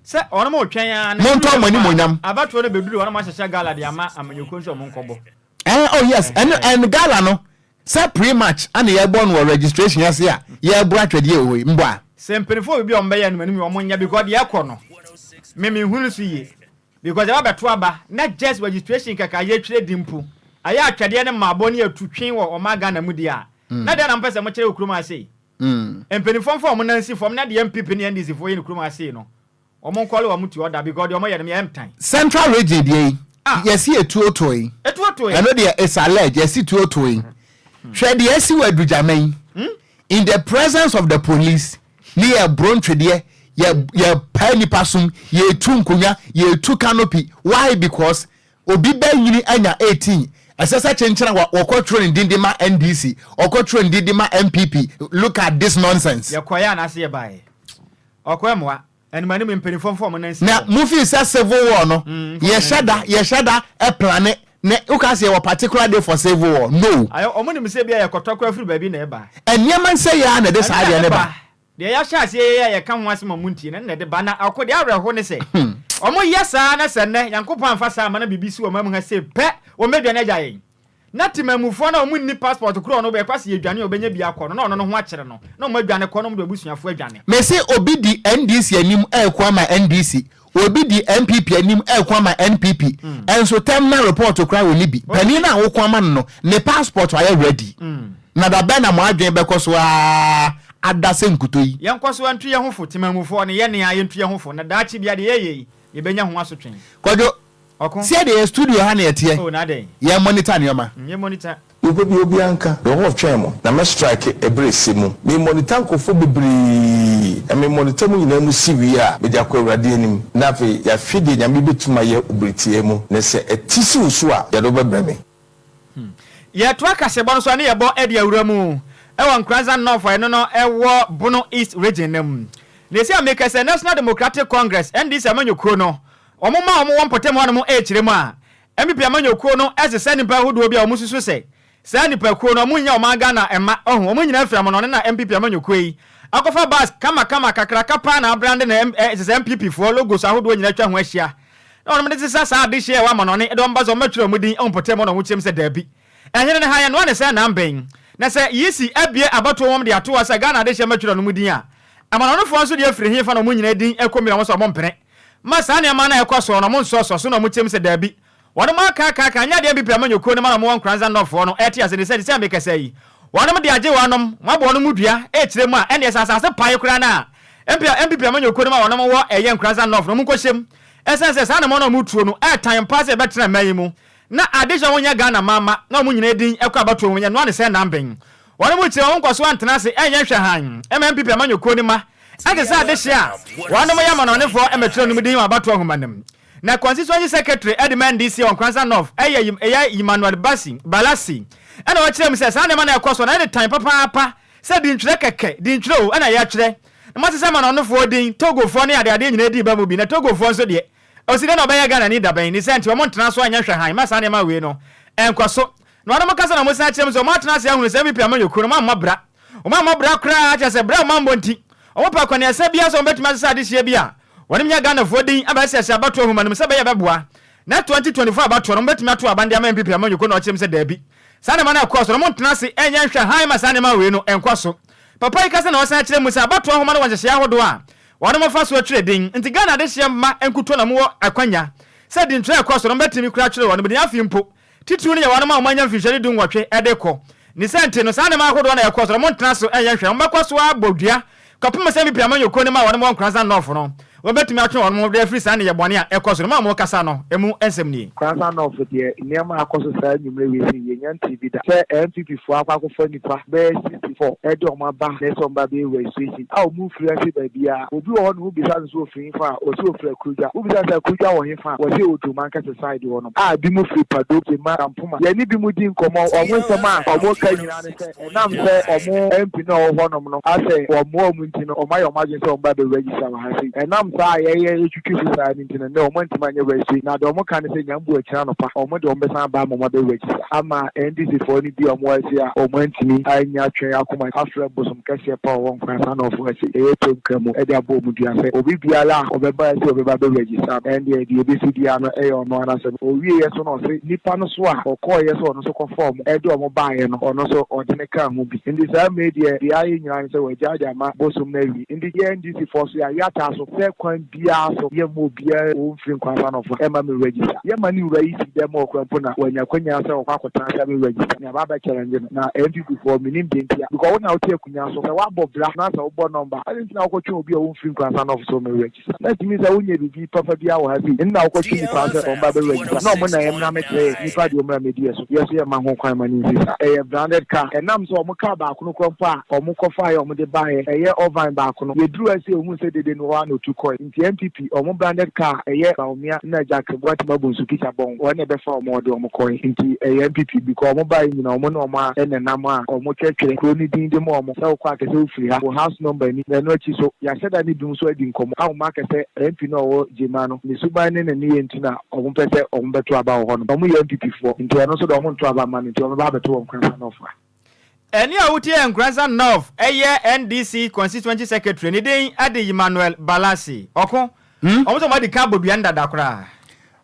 Sɛ wɔnom retwɛn ara na Montɔ mo ɛduru hɔ a, animuonyam. abatoɔ no bɛduru hɔ na wɔahyehyɛ gala de ama amanyɔkuo no sɛ wɔnkɔbɔ. Eh, oh yes, ɛno ɛn gala no sɛ pre match ana yɛbɔ no wɔ registration ase a yɛbɔ atwɛdeɛ wɔ hɔ yi mbɔ a. Sɛ mpaninfoɔ wɔ biribi a wɔn bɛyɛ no anim wɔn nyɛ because deɛ ɛkɔ no me me nhunu so yie because yɛba bɛto aba na just registration kɛkɛ a yɛtwerɛ din mpo ayɛ atwɛdeɛ ne mmaabɔ ne atutwe wɔ ɔman Ghana mu deɛ a na deɛ na mopɛ sɛ mokyerɛ wɔ kurom ha sei mpaninfoɔ mfa wɔn nan nsi fam na deɛ NPP ne NDC foɔ yɛ no kurom ha sei no Wɔn nkɔle wɔn tu ɔda because deɛ wɔn yɛ no yɛ mtan. Central region deɛ yi Ah. yɛsi etuo toe. Etuo toe. Ɛno deɛ it's alleged yɛsi tuo toe. Hwɛ deɛ esi wɔ Adugyama yi. In the presence of the police ne yɛ boro ntwedeɛ yɛ yɛ pae nipa som yɛ tu nkonwa yɛ tu canopy why because obi bɛ nyini anya 18 ɛsɛ sɛ kyenkyena wɔ wɔkɔ twerɛ ne din de ma NDC ɔkɔ twerɛ ne din de ma NPP look at this nonsense. Yɛkɔeɛ anaase yɛbaeɛ? Ɔkɔɛ mmoa. Animanim mpanyinfoɔ mfa wɔn nan nsi Na fam. mo feel sɛ civil war no Mm, mfa wɔn yɛhyɛ nan da nsi fam. yɛhyɛ da plane ne woka sɛ yɛwɔ particular day for civil war no. Ayɛ wɔn nim sɛ ebia yɛkɔtɔ koraa firi baabi na ɛba. Nneɛma nsɛeɛ ara na ɛde Ɛno saa na adeɛ ɛde no ba. ba. Deɛ yɛahyɛ aseɛ yɛ a yɛka ho asɛm a montie no, ɛno na ɛde ba. Na ɔko deɛ awerɛho ne sɛ, wɔyɛ saa na sɛ nnɛ Nyankopɔn amfa saa amma na biribi si wɔn amu ha sei pɛ, wɔbɛdwane agya yɛn. Na temanmufoɔ no a wɔn nni passport korɔ no bɛkɔ ase yɛdwane a wɔbɛnya bi akɔ no na ɔno no ho akyere no na wɔn adwane kɔ na wɔn de abusuafoɔ adwane. Mese obi di NDC anim ɛɛko ama NDC, obi di NPP anim ɛɛko ama NPP, ɛnso tɛm na report koraa ɔnni bi. Panin no a woko ama no no, ne passport ayɛ ready. Na da bɛn na mo adwene bɛkɔ so ara ada sɛ nkuto yi? Yɛnkɔ so ntu yɛn ho fo, temanmufoɔ no, yɛne ara yɛntu yɛn ho fo na daakye biara deɛ yɛyɛ yi yɛbɛnya ho asotwe. Kwadwo. Ɔko. Sɛ deɛ yɛ studio ha na yɛteɛ. Oh, na adɛn? Yɛ monitor nneɛma. Mm, yɛ monitor. Nipa bi obiara nka. Me ho twɛn mo na mɛ strike ɛberɛ ɛsɛ mu. Me monitor nkorɔfoɔ bebree na me monitor mo nyinaa mu si wie a mede akɔ Awurade anim na afei yɛahwɛ deɛ Nyame bɛtumi ayɛ wɔ bere tiaa mu na sɛ ɛte si wo so a yɛde wo bɛbrɛ me. Yɛtoa kaseɛbɔ no so a ne yɛbɔ de awura mu wɔ Nkoranza North a ɛno no ɛwɔ Bono East Region no mu. Na ɛsi a meka sɛ National Democratic Congress, NDC amanyɔkuo no, wɔn ma wɔn wɔ mpɔtam hɔnom rekyerɛ mu a, NPP amanyɔkuo no sesa nnipa ahodoɔ bi a wɔn susu sɛ saa nnipakuo no wɔn nyɛ ɔman Ghana mma, ɔho, wɔn nyinaa firi amanɔne na NPP amanyɔkuo yi akɔfa bus kama kama kakraka paa na abrande na ɛsɛ sɛ NPP foɔ logos ahodoɔ nyinaa atwa ho ahyia na wɔnom de sesa saa adehyeɛ a ɛwɔ amanɔne de wɔn ba sɛ wɔmmɛtwerɛ wɔn din wɔ mpɔtam hɔ na wɔn kyerɛm sɛ daabi ɛhene no ha yɛnoa ne sɛ nanbɛn na sɛ yisi abue abatoɔ wɔn de ato hɔ sɛ Ghana adehyeɛ mmɛtwerɛ wɔn din a amanɔnefoɔ nso deɛ firi hefa na wɔn nyinaa din ɛkɔ mira wɔn sɛ wɔn mpene ma saa nneɛma no a ɛkɔ soɔ no wɔn nsɔsɔ so na wɔn kyerɛm sɛ daabi Wɔnom aka aka aka anyɛ adeɛ NPP amanyɔkuo no ma na wɔn wɔ Nkoranza North foɔ no ɛte ase ne sɛ sesei a mekasa yi wɔnom de agye wɔnom wɔn abɔ wɔnom dua ɛkyerɛ mu a ɛnneɛ sɛ asase pae koraa no a NPP NPP amanyɔkuo no ma wɔnom wɔ ɛyɛ Nkoranza North no wɔn nkɔhyɛ mu ɛsiane sɛ saa anamɔn a wɔn tuo no ɛtan paa sɛ ɛbɛtena mmaa yi mu na adehyɛ wɔn nyɛ Ghana mma mma na wɔn nyinaa din ɛkɔ abatoɔ mu yɛ noa ne sɛ namben wɔnom kyerɛ wɔn nkɔso antena ase ɛnyɛ nhwɛ hann ɛma NPP amanyɔkuo no ma ɛte sɛ adehye a wɔnom yɛ amanɔnefoɔ ɛmɛtwerɛ nom din wɔ abatoɔ nhoma no mu. Na Constituency Secretary de ma NDC wɔ Nkoranza North yɛ yɛ Emmanuel Bassey, Balasi, ɛna ɔkyerɛ mu sɛ saa nneɛma no a ɛkɔ so no ɛde tan papaapa sɛ dintwerɛ kɛkɛ, dintwerɛ o, ɛna yɛtwerɛ. Na moate sɛ amanɔnofoɔ din, Togofoɔ ne adeadeɛ nyinaa dii ba mu bi, na Togofoɔ nso deɛ, ɔsi dɛn na ɔbɛyɛ Ghanani dabɛn, ne saa nti wɔn ntena so nyɛ nhwɛhan mma saa nneɛma wei no nkɔ so. Na wɔnom kasa na wɔsan kyerɛ mu sɛ wɔn atena ase ahunu sɛ NPP amanyɔkuo no wɔammɔ bra. Wɔammɔ bra koraa, kyerɛ sɛ bra a wɔammɔ nti, wɔpɛ akɔneasa biara sɛ wɔbɛtumi asesa adehyeɛ bi a wɔnom nya Ghanafoɔ din abɛsɛsɛ abatoɔ nwoma no mu sɛ ɛbɛyɛ a ɛbɛboa na 2024 abatoɔ no wɔbɛtumi ato aban de ama NPP amanyɔkuo na ɔkyerɛ mu sɛ daabi saa nneɛma no a ɛkɔɔ so no wɔntena ase nyɛ nhwɛ hann ma saa nneɛma wei no nkɔ so. Papa yi kasa na ɔsan kyerɛ mu sɛ abatoɔ nwoma no wɔ nhyehyɛeɛ ahodoɔ a wɔnom fa so twerɛ din nti Ghana adehyeɛ mma nkutoo na wɔwɔ akwanya sɛ dintwerɛ a ɛkɔ so no wɔbɛtumi koraa atwerɛ wɔnom din afei mpo Titiriw no yɛ wɔnom a wɔanya mfirihyia du dunwɔtwe de kɔ. Ne saa nti no, saa nneɛma ahodoɔ no a ɛkɔ so no, wɔntena so nyɛ nhwɛ. Wɔbɛkɔ so ara abɔ dua kɔpem sɛ NPP amanyɔkuo no ma wɔnom wɔ Nkoranza North no, wɔbɛtumi atwe wɔn ho de afiri saa nneyɛ bɔne a ɛkɔ so no mu a wɔkasa no mu nsɛm nie. Nkoranza North deɛ, nneɛma a akɔ so saa anwummerɛ wei sei, yɛnnya ntee bi da. Sɛ NPP foɔ akɔ akɔfa nnipa bɛyɛ 64 de wɔn aba na ɛsɛ wɔn ba bɛyɛ registration a wɔn mfiri ase baabiara. Obi wɔ hɔ no wobisa no sɛ ɔfiri hefa a, ɔse ɔfiri Akurudwa. Wobisa no sɛ Akurudwa wɔ hefa a, ɔse Odwoma Ankɛse side hɔ nom. A binom firi Pado, Gyema, Kampoma. Yɛne binom di nkɔmmɔ, wɔn nsɛm a wɔka nyinaa ne sɛ, ɛnam sɛ wɔn MP no a ɔwɔ hɔnom no asɛ wɔmmoa wɔn nti no, wɔayɛ wɔn adwene sɛ wɔba abɛ register wɔ ha sei. Ɛnam saa a yɛyɛ yɛtwitwi so saa no nti no, nnɛ wɔantumi anyɛ registration. Na deɛ wɔka ne sɛ Nyame bu akyire anɔpa, wɔn de wɔn bɛsan aba ama wɔabɛ register. Ama NDC foɔ no bi a wɔwɔ ha sei a wɔantumi annya twɛn akoma afrɛ bosom kɛseɛ pa a ɔwɔ Nkoransa North ha sei, ɛyɛ Tonkra mu, de abɔ wɔn dua sɛ obi biara a ɔbɛba ha sei a ɔbɛba abɛ register no, ɛndeɛ deɛ ɛbɛsi biara no ɛyɛ ɔno ara n'asɛm. Ɔwieeɛ nso na ɔse nipa no so a ɔkɔeɛ sɛ ɔno nso kɔfa wɔn de wɔn baeɛ no, ɔno nso ɔde no kaa ho bi. Nti saa mmerɛ yi deɛ, deɛ ayɛ nyinaa ne sɛ wɔagyae de ama bosom no awie. Nti yɛn NDC foɔ nso yɛayɛ ataa so sɛ kwan biara so yɛmma obiara ɔmfiri Nkoransa North mma me register. Yɛmma ne wura yi si dɛm hɔ koraa mpo na wanya akwanya sɛ ɔkɔ akɔtena ase abɛ register. Ne aba abɛ challenge no. Na NPP foɔ mennim deɛ nti a. Because wo na wote akonya so. Sɛ woabɔ bra na sɛ wobɔ number a, adɛn nti na wokɔtwe obi a ɔmfiri Nkoransa North so mmɛ register? Na ɛtumi sɛ wonyɛ biribi papa biara wɔ ha sei nna wokɔtwe nnipa sɛ wɔn ba bɛ register na wɔn na yɛmmra mɛkyerɛ yɛ nnipa deɛ wɔmmra mɛdi yɛ so. Yɛ so yɛmma ho kwan ma no nsi saa. Ɛyɛ branded car. Ɛnam sɛ wɔn car baako no koraa mpo a wɔn kɔfaeɛ a wɔn de baeɛ ɛyɛ Irvine baako no, yɛduruu ha sei yɛhuu sɛ dede no hɔ ara na ɔtu kɔe. Nti NPP wɔn branded car a ɛyɛ Bawumia na Jack Boatem Abonsu Kita Bɔn wɔn na ɛbɛfa wɔn wɔde wɔn kɔe. Nti ɛyɛ NPP because wɔn baeɛ nyinaa wɔn ne wɔn a ɛna nam a wɔn twerɛtwerɛ kuro no din de ma wɔn sɛ wokɔ a kɛsɛ wofiri ha, wo house number ni. Na ɛno akyi so yɛahyɛ da ne binom nso adi nkɔmmɔ a wɔn akɛ sɛ MP no a ɔwɔ Gyema no ne suban ne ne nneyɛɛ nti na wɔn pɛ sɛ wɔn bɛto aba wɔ hɔ nom. Wɔn yɛ NPP foɔ nti ɛno nso deɛ wɔn nto aba mma no nti wɔn bɛba abɛto wɔ Nkoransa North ha. Ɛnne a wotie yɛ Nkoranza North ɛyɛ NDC Constituency Secretary ne din de Emmanuel Balasi. Ɔko, wɔn sɛ wɔn adi kan abɔ dua no dada koraa.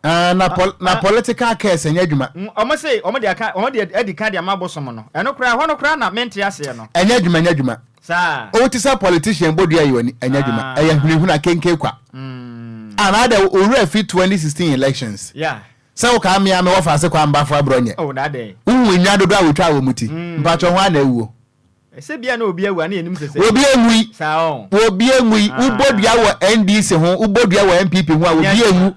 Ah, na pol na political curse ɛnyɛ adwuma. Wɔn se wɔn de aka wɔn de adi kan de ama abosom no. Ɛno koraa ɛhɔ no koraa na mente aseɛ no. Ɛnyɛ adwuma ɛnyɛ adwuma. Saa. O te sɛ politician bɔ dua yi wani ɛnyɛ adwuma. Ɛyɛ hunahuna kenke kwa. Ah, na adɛ owura fi 2016 elections. Yeah. Sɛ wo kaa mmea me wɔfa ase kwan bafo abrɔ nyɛ. Oh, na adɛn? Wohu nnwa dodo a wotwaa wɔn ti. Mpakyɛw hwan na awuo? Sɛ bia na obi awu a na yɛnim sɛ sɛ. Obi enwui. Saa ɔn. Obi enwui. Wobɔ dua wɔ NDC ho, wobɔ dua wɔ NPP ho a obi enwu.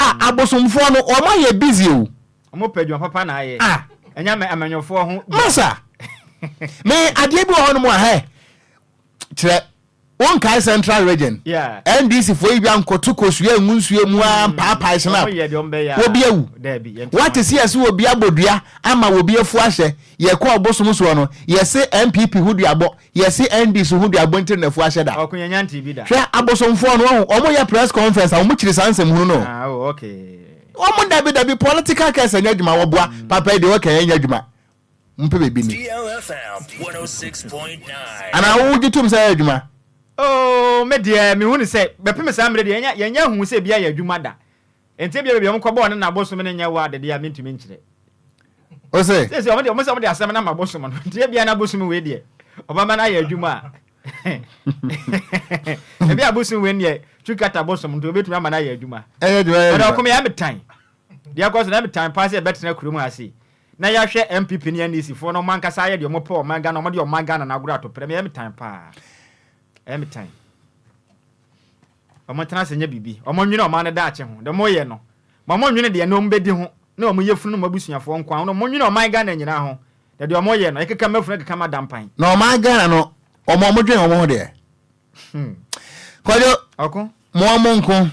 Ah, abosomfoɔ no, wɔn ayɛ busy o. Wɔn pɛ adwuma papa na ayɛ. Ah. Ɛnyɛ amanyɔfoɔ ho. Masa, me adeɛ bi wɔ hɔ nom a hɛ, kyerɛ wonkae Central Region, NDC foɔ yi bi ankɔto kosua ngu nsuo mu a mm. mpaapae snap, obi awu. Wate se yɛse obi abɔ dua ama obi afu ahyɛ, yɛkɔ ɔbosom soɔ no, yɛse NPP ho duabɔ, Yɛse NDC ho duabɔ ntiri na afu ahyɛ da. Ɔko yɛnya ntee bi da. Hwɛ abosomfoɔ no wahu wɔn yɛ press conference a wɔn kyiri saa nsɛm hunu no. Ah oh okay. Wɔn dabi dabi political curse ɛnyɛ adwuma wɔboa papa yi deɛ wɔka ɛnyɛ adwuma mpɛ baabi ni. Anaa wo gye tom sɛ ɛyɛ adwuma. Oh me deɛ me hu no sɛ bɛpem saa mmerɛ deɛ yɛnya yɛnya hu sɛ ebi ayɛ adwuma da. Enti ebia baabi a wɔkɔbɔɔ no na abosom no nyɛ wɔ ade deɛ a mentumi nkyerɛ. Ose. Sɛ sɛ wɔn de wɔn sɛ wɔn de asɛm no ama abosom no nti ebia na abosom wei deɛ ɔbɛma no ayɛ adwuma a ebi abosom wei deɛ twikata abosom nti obetumi ama no ayɛ adwuma. Ɛyɛ adwuma ɛyɛ adwuma. Ɔdɔ ɔkɔm yɛ ɛmetan deɛ ɛkɔ so na ɛmetan paa sɛ ɛbɛtena kurom ha sei na yɛahwɛ NPP ne NDC foɔ na wɔn ankasa ayɛ deɛ wɔn pɛ ɔman Ghana wɔn de ɔman Ghana no agorɔ ato pɛrɛ ɛyɛ metan paa ɛyɛ metan. Wɔntena ase nyɛ biribi. Wɔnnwene ɔman no daakye ho. Deɛ wɔyɛ no, ma wɔnnwene deɛ ɛne wɔn bɛdi ho ne wɔn yafunu ne wɔn abusuafoɔ nko ara ho. Wɔnnwene ɔman Ghana nyinaa ho. Na deɛ wɔyɛ no, ɛkeka m'afunu, ɛkeka m'adampan. Na ɔman Ghana no, wɔn a wɔdwene wɔn ho deɛ. Kwadwo, Ɔko. mo a monko.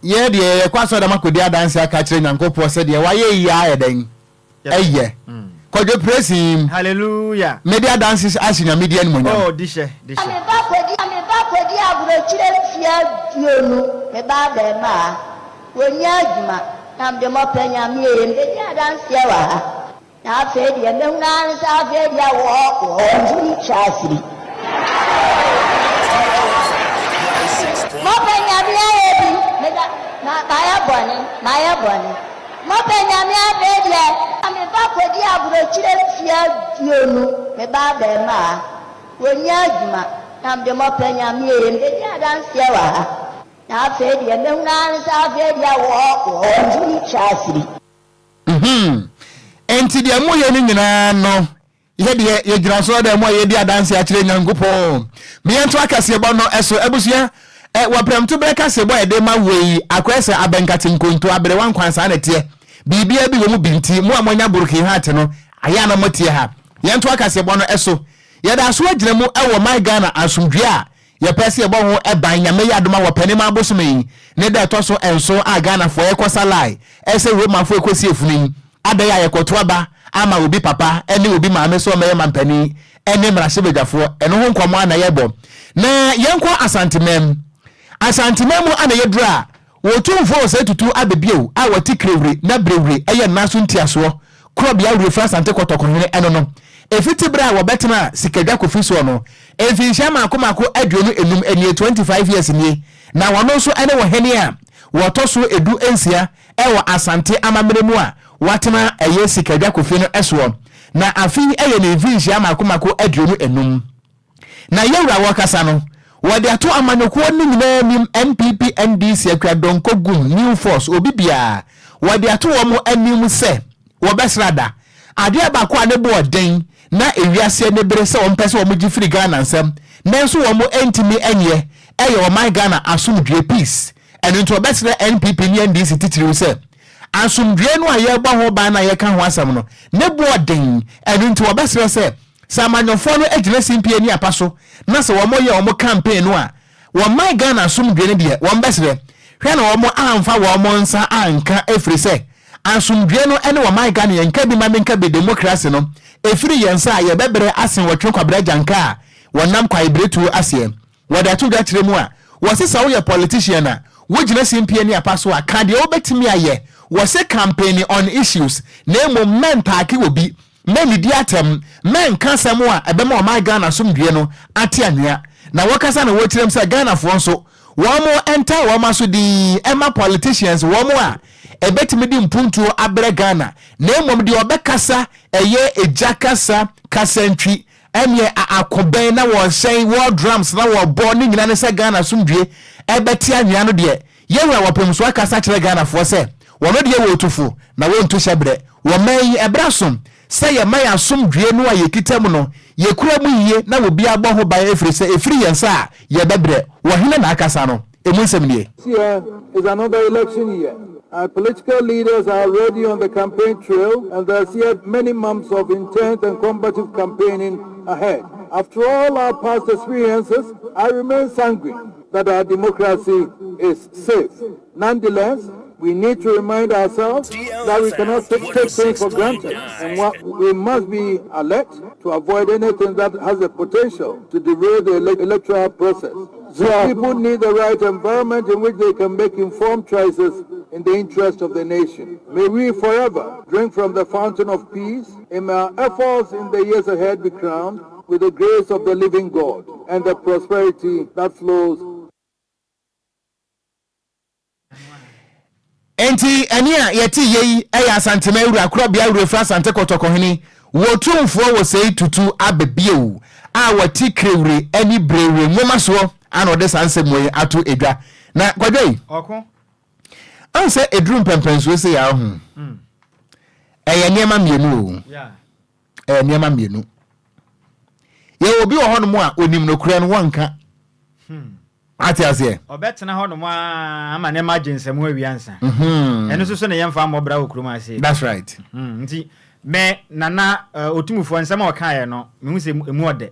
Yɛ deɛ yɛkɔ asɔre dɛm akɔdi adanse aka akyerɛ Nyankopɔn sɛ deɛ wayɛ yi ara yɛ dɛn? Ɛyɛ. Kwadwo praise him. Hallelujah. Medi adanse ahyɛ Nyame din animuonyam. Oh, dihyɛ, dihyɛ. Me ba kɔdi me ba kɔdi aburokyire mfeɛ aduonu me ba abɛɛmaa wɔnnya adwuma na mede mɔpɛ Nyame ee mebɛdi adanseɛ wɔ ha. Na afei deɛ mɛhunu ara ne sɛ afei deɛ wɔ wɔn twa afiri. Mɔpɛ Nyame ayɛ bi, meda, ma, mayɛ bɔne, mayɛ bɔne. Mɔpɛ Nyame afei deɛ. Na me ba kɔdi aburokyire mfeɛ aduonu, me ba abarimaa, wɔnnya adwuma, na mede mɔpɛ Nyame ee, mebɛdi adanseɛ wɔ ha. Na afei deɛ mɛhunu ara ne sɛ afei deɛ wɔ wɔn twa afiri. Mhmm. Enti deɛ moyɛ no nyinaa no, yɛ deɛ yɛgyina so dɛ mo a yɛdi adanse akyerɛ Nyankopɔn. Me yɛnto akaseɛbɔ no so. Abusua, ɛ, wɔ prɛmto berɛ kaseɛbɔ a yɛde ma woɔ yi, akɔyɛ sɛ abɛnkate nkonto, aberewa nkwan saa na ɛteɛ. Biribiara bi wɔ mu bi nti, mo a moanya broken heart no, ayɛ a na moatie ha. Yɛnto akaseɛbɔ no so. Yɛda so agyina mu wɔ My Ghana asomdwoeɛ a Yɛpɛ sɛ yɛbɔ ho ban Nyame yɛ adom a wɔ Pɛnima abosome yi ne da ɛtɔ so nson a Ghanafoɔ yɛkɔ sa line sɛ Romafoɔ ɛkɔsi efunu yi adɛn a yɛkɔto aba ama obi papa ne obi maame sɛ ɔmmɛyɛ mampanin ne mmarahyɛbadwafoɔ ɛno ho nkɔmmɔ a na yɛbɔ na yɛnkɔ Asanteman Asanteman mu a na yɛduru a Otumfoɔ Osei Tutu Abe bio a wɔte Krewre na Brewre yɛ nna so ntiasoɔ korɔbea Wurefra Asante Kɔtɔkɔ hene ɛno no. Ɛfiti berɛ a wɔbɛtenaa Sikadwa Kofi soɔ no, mfinhyia mmaako mmaako 25 nie, 25 years nie, na ɔno nso ne ɔhene a wɔtɔ so edu nsia wɔ Asante amammerɛ mu a watena ɛyɛ Sikadwa Kofi no soɔ. Na afe yi yɛ ne mfinhyia mmaako mmaako 25. Na yɛwura wɔkasa no, wɔde ato amanyɔkuo no nyinaa anim, NPP, NDC, Akua Donkor, Gum, New Force, obi biara, wɔde ato wɔn anim sɛ wɔbɛsra da. Adeɛ baako a ne bo ɔden na ewiase ani bere sɛ wɔn pɛ sɛ wɔn gye firi Ghana nsam nanso wɔn ntumi nyɛ ɛyɛ ɔman Ghana asomdwoeɛ, peace. Ɛno nti wɔbɛsrɛ NPP ne NDC titiriw sɛ asomdwoeɛ no a yɛrebɔ ho ban no a yɛreka ho asɛm no ne bo ɔden, ɛno nti wɔbɛsrɛ sɛ Sɛ amanyɔfoɔ no gyina simpie ne apa so na sɛ wɔn yɛ wɔn campaign no a, wɔn man Ghana asomdwie no deɛ wɔn bɛsrɛ. Hwɛ na wɔn amfa wɔn nsa anka ɛfiri sɛ asomdwie no ne wɔn man Ghana yɛn nka bi ma menka bi democracy no ɛfiri yɛn nsa a yɛbɛbrɛ asen wɔtwe kwabra agyanka a wɔnam kwaebiretuo aseɛ. Wɔde ato dwa kyerɛ mu a, wɔse sɛ woyɛ politician a wogyina simpie ne apa so a ka deɛ wobɛtumi ayɛ. Wɔse campaign on issues na mmom mɛntaake obi. Mɛnnidi atɛm, mɛnka asɛm a ɛbɛma ɔman Ghana asomdwoeɛ no ate anwea. Na wɔkasa na wɔkyerɛm sɛ Ghanafoɔ nso, wɔn ntaa wɔn aso dinn mma politicians wɔn a ɛbɛtumi de mpuntuo abrɛ Ghana, na mmom deɛ ɔbɛkasa ɛyɛ egya kasa, kasantwi, ɛneɛ a ako bɛn na wɔhyɛn, war drums na wɔbɔ, ne nyina ne sɛ Ghana asomdwoeɛ ɛbɛte anwea no deɛ, Yɛwura wɔpem so akasa akyerɛ Ghanafoɔ sɛ wɔno deɛ wɔtu fo na wɔntu hyɛberɛ wɔ man yi. Ɛberɛ aso sɛ yɛma yɛn asomdwoeɛ no a yɛkita mu no yɛkura mu yie na obiara bɔ ho ban ɛfiri sɛ ɛfiri yɛn nsa a yɛbɛbrɛ. Wɔ hene na akasa no? Ɛmu nsɛm nie. This year is another election year. Our political leaders are already on the campaign trail, and there's yet many months of intense and combative campaigning ahead. After all our past experiences, I remain sanguine that our democracy is safe. Nonetheless, we need to remind ourselves that we cannot take, take things for granted and what we must be alert to avoid anything that has the potential to derail the ele electoral process. So people need the right environment in which they can make informed choices in the interest of the nation. May we forever drink from the fountain of peace and may our efforts in the years ahead be crowned with the grace of the living God and the prosperity that flows. Enti ɛnne a yɛte yɛ yi yɛ Asantema Awura Korɔbea Awurafiri Asante Kɔtɔkɔhene Wɔtumfoɔ Wɔsɛe Tutu Abɛ Bio a wɔte Krewire ne Brewire nwoma soɔ a na ɔde saa nsɛm wei ato edwa. Na Kwadwo yi, Ɔko. ɔhu sɛ ɛduru mpɛmpɛnsoɔ sei a ɔho, ɛyɛ nneɛma mmienu o. Yeah. Ɛyɛ nneɛma mmienu. Yɛwɔ obi wɔ hɔnom a onim nokorɛ no wɔnka. Ate aseɛ? Ɔbɛtena hɔnom ara ama nneɛma agye nsam awie ansa. Ɛno nso so na yɛmfa mmɔ bra wɔ kurom ha sei. That's right. Nti me Nana Otumfoɔ nsɛm a ɔkaeɛ no, mehu sɛ emu ɔdɛ.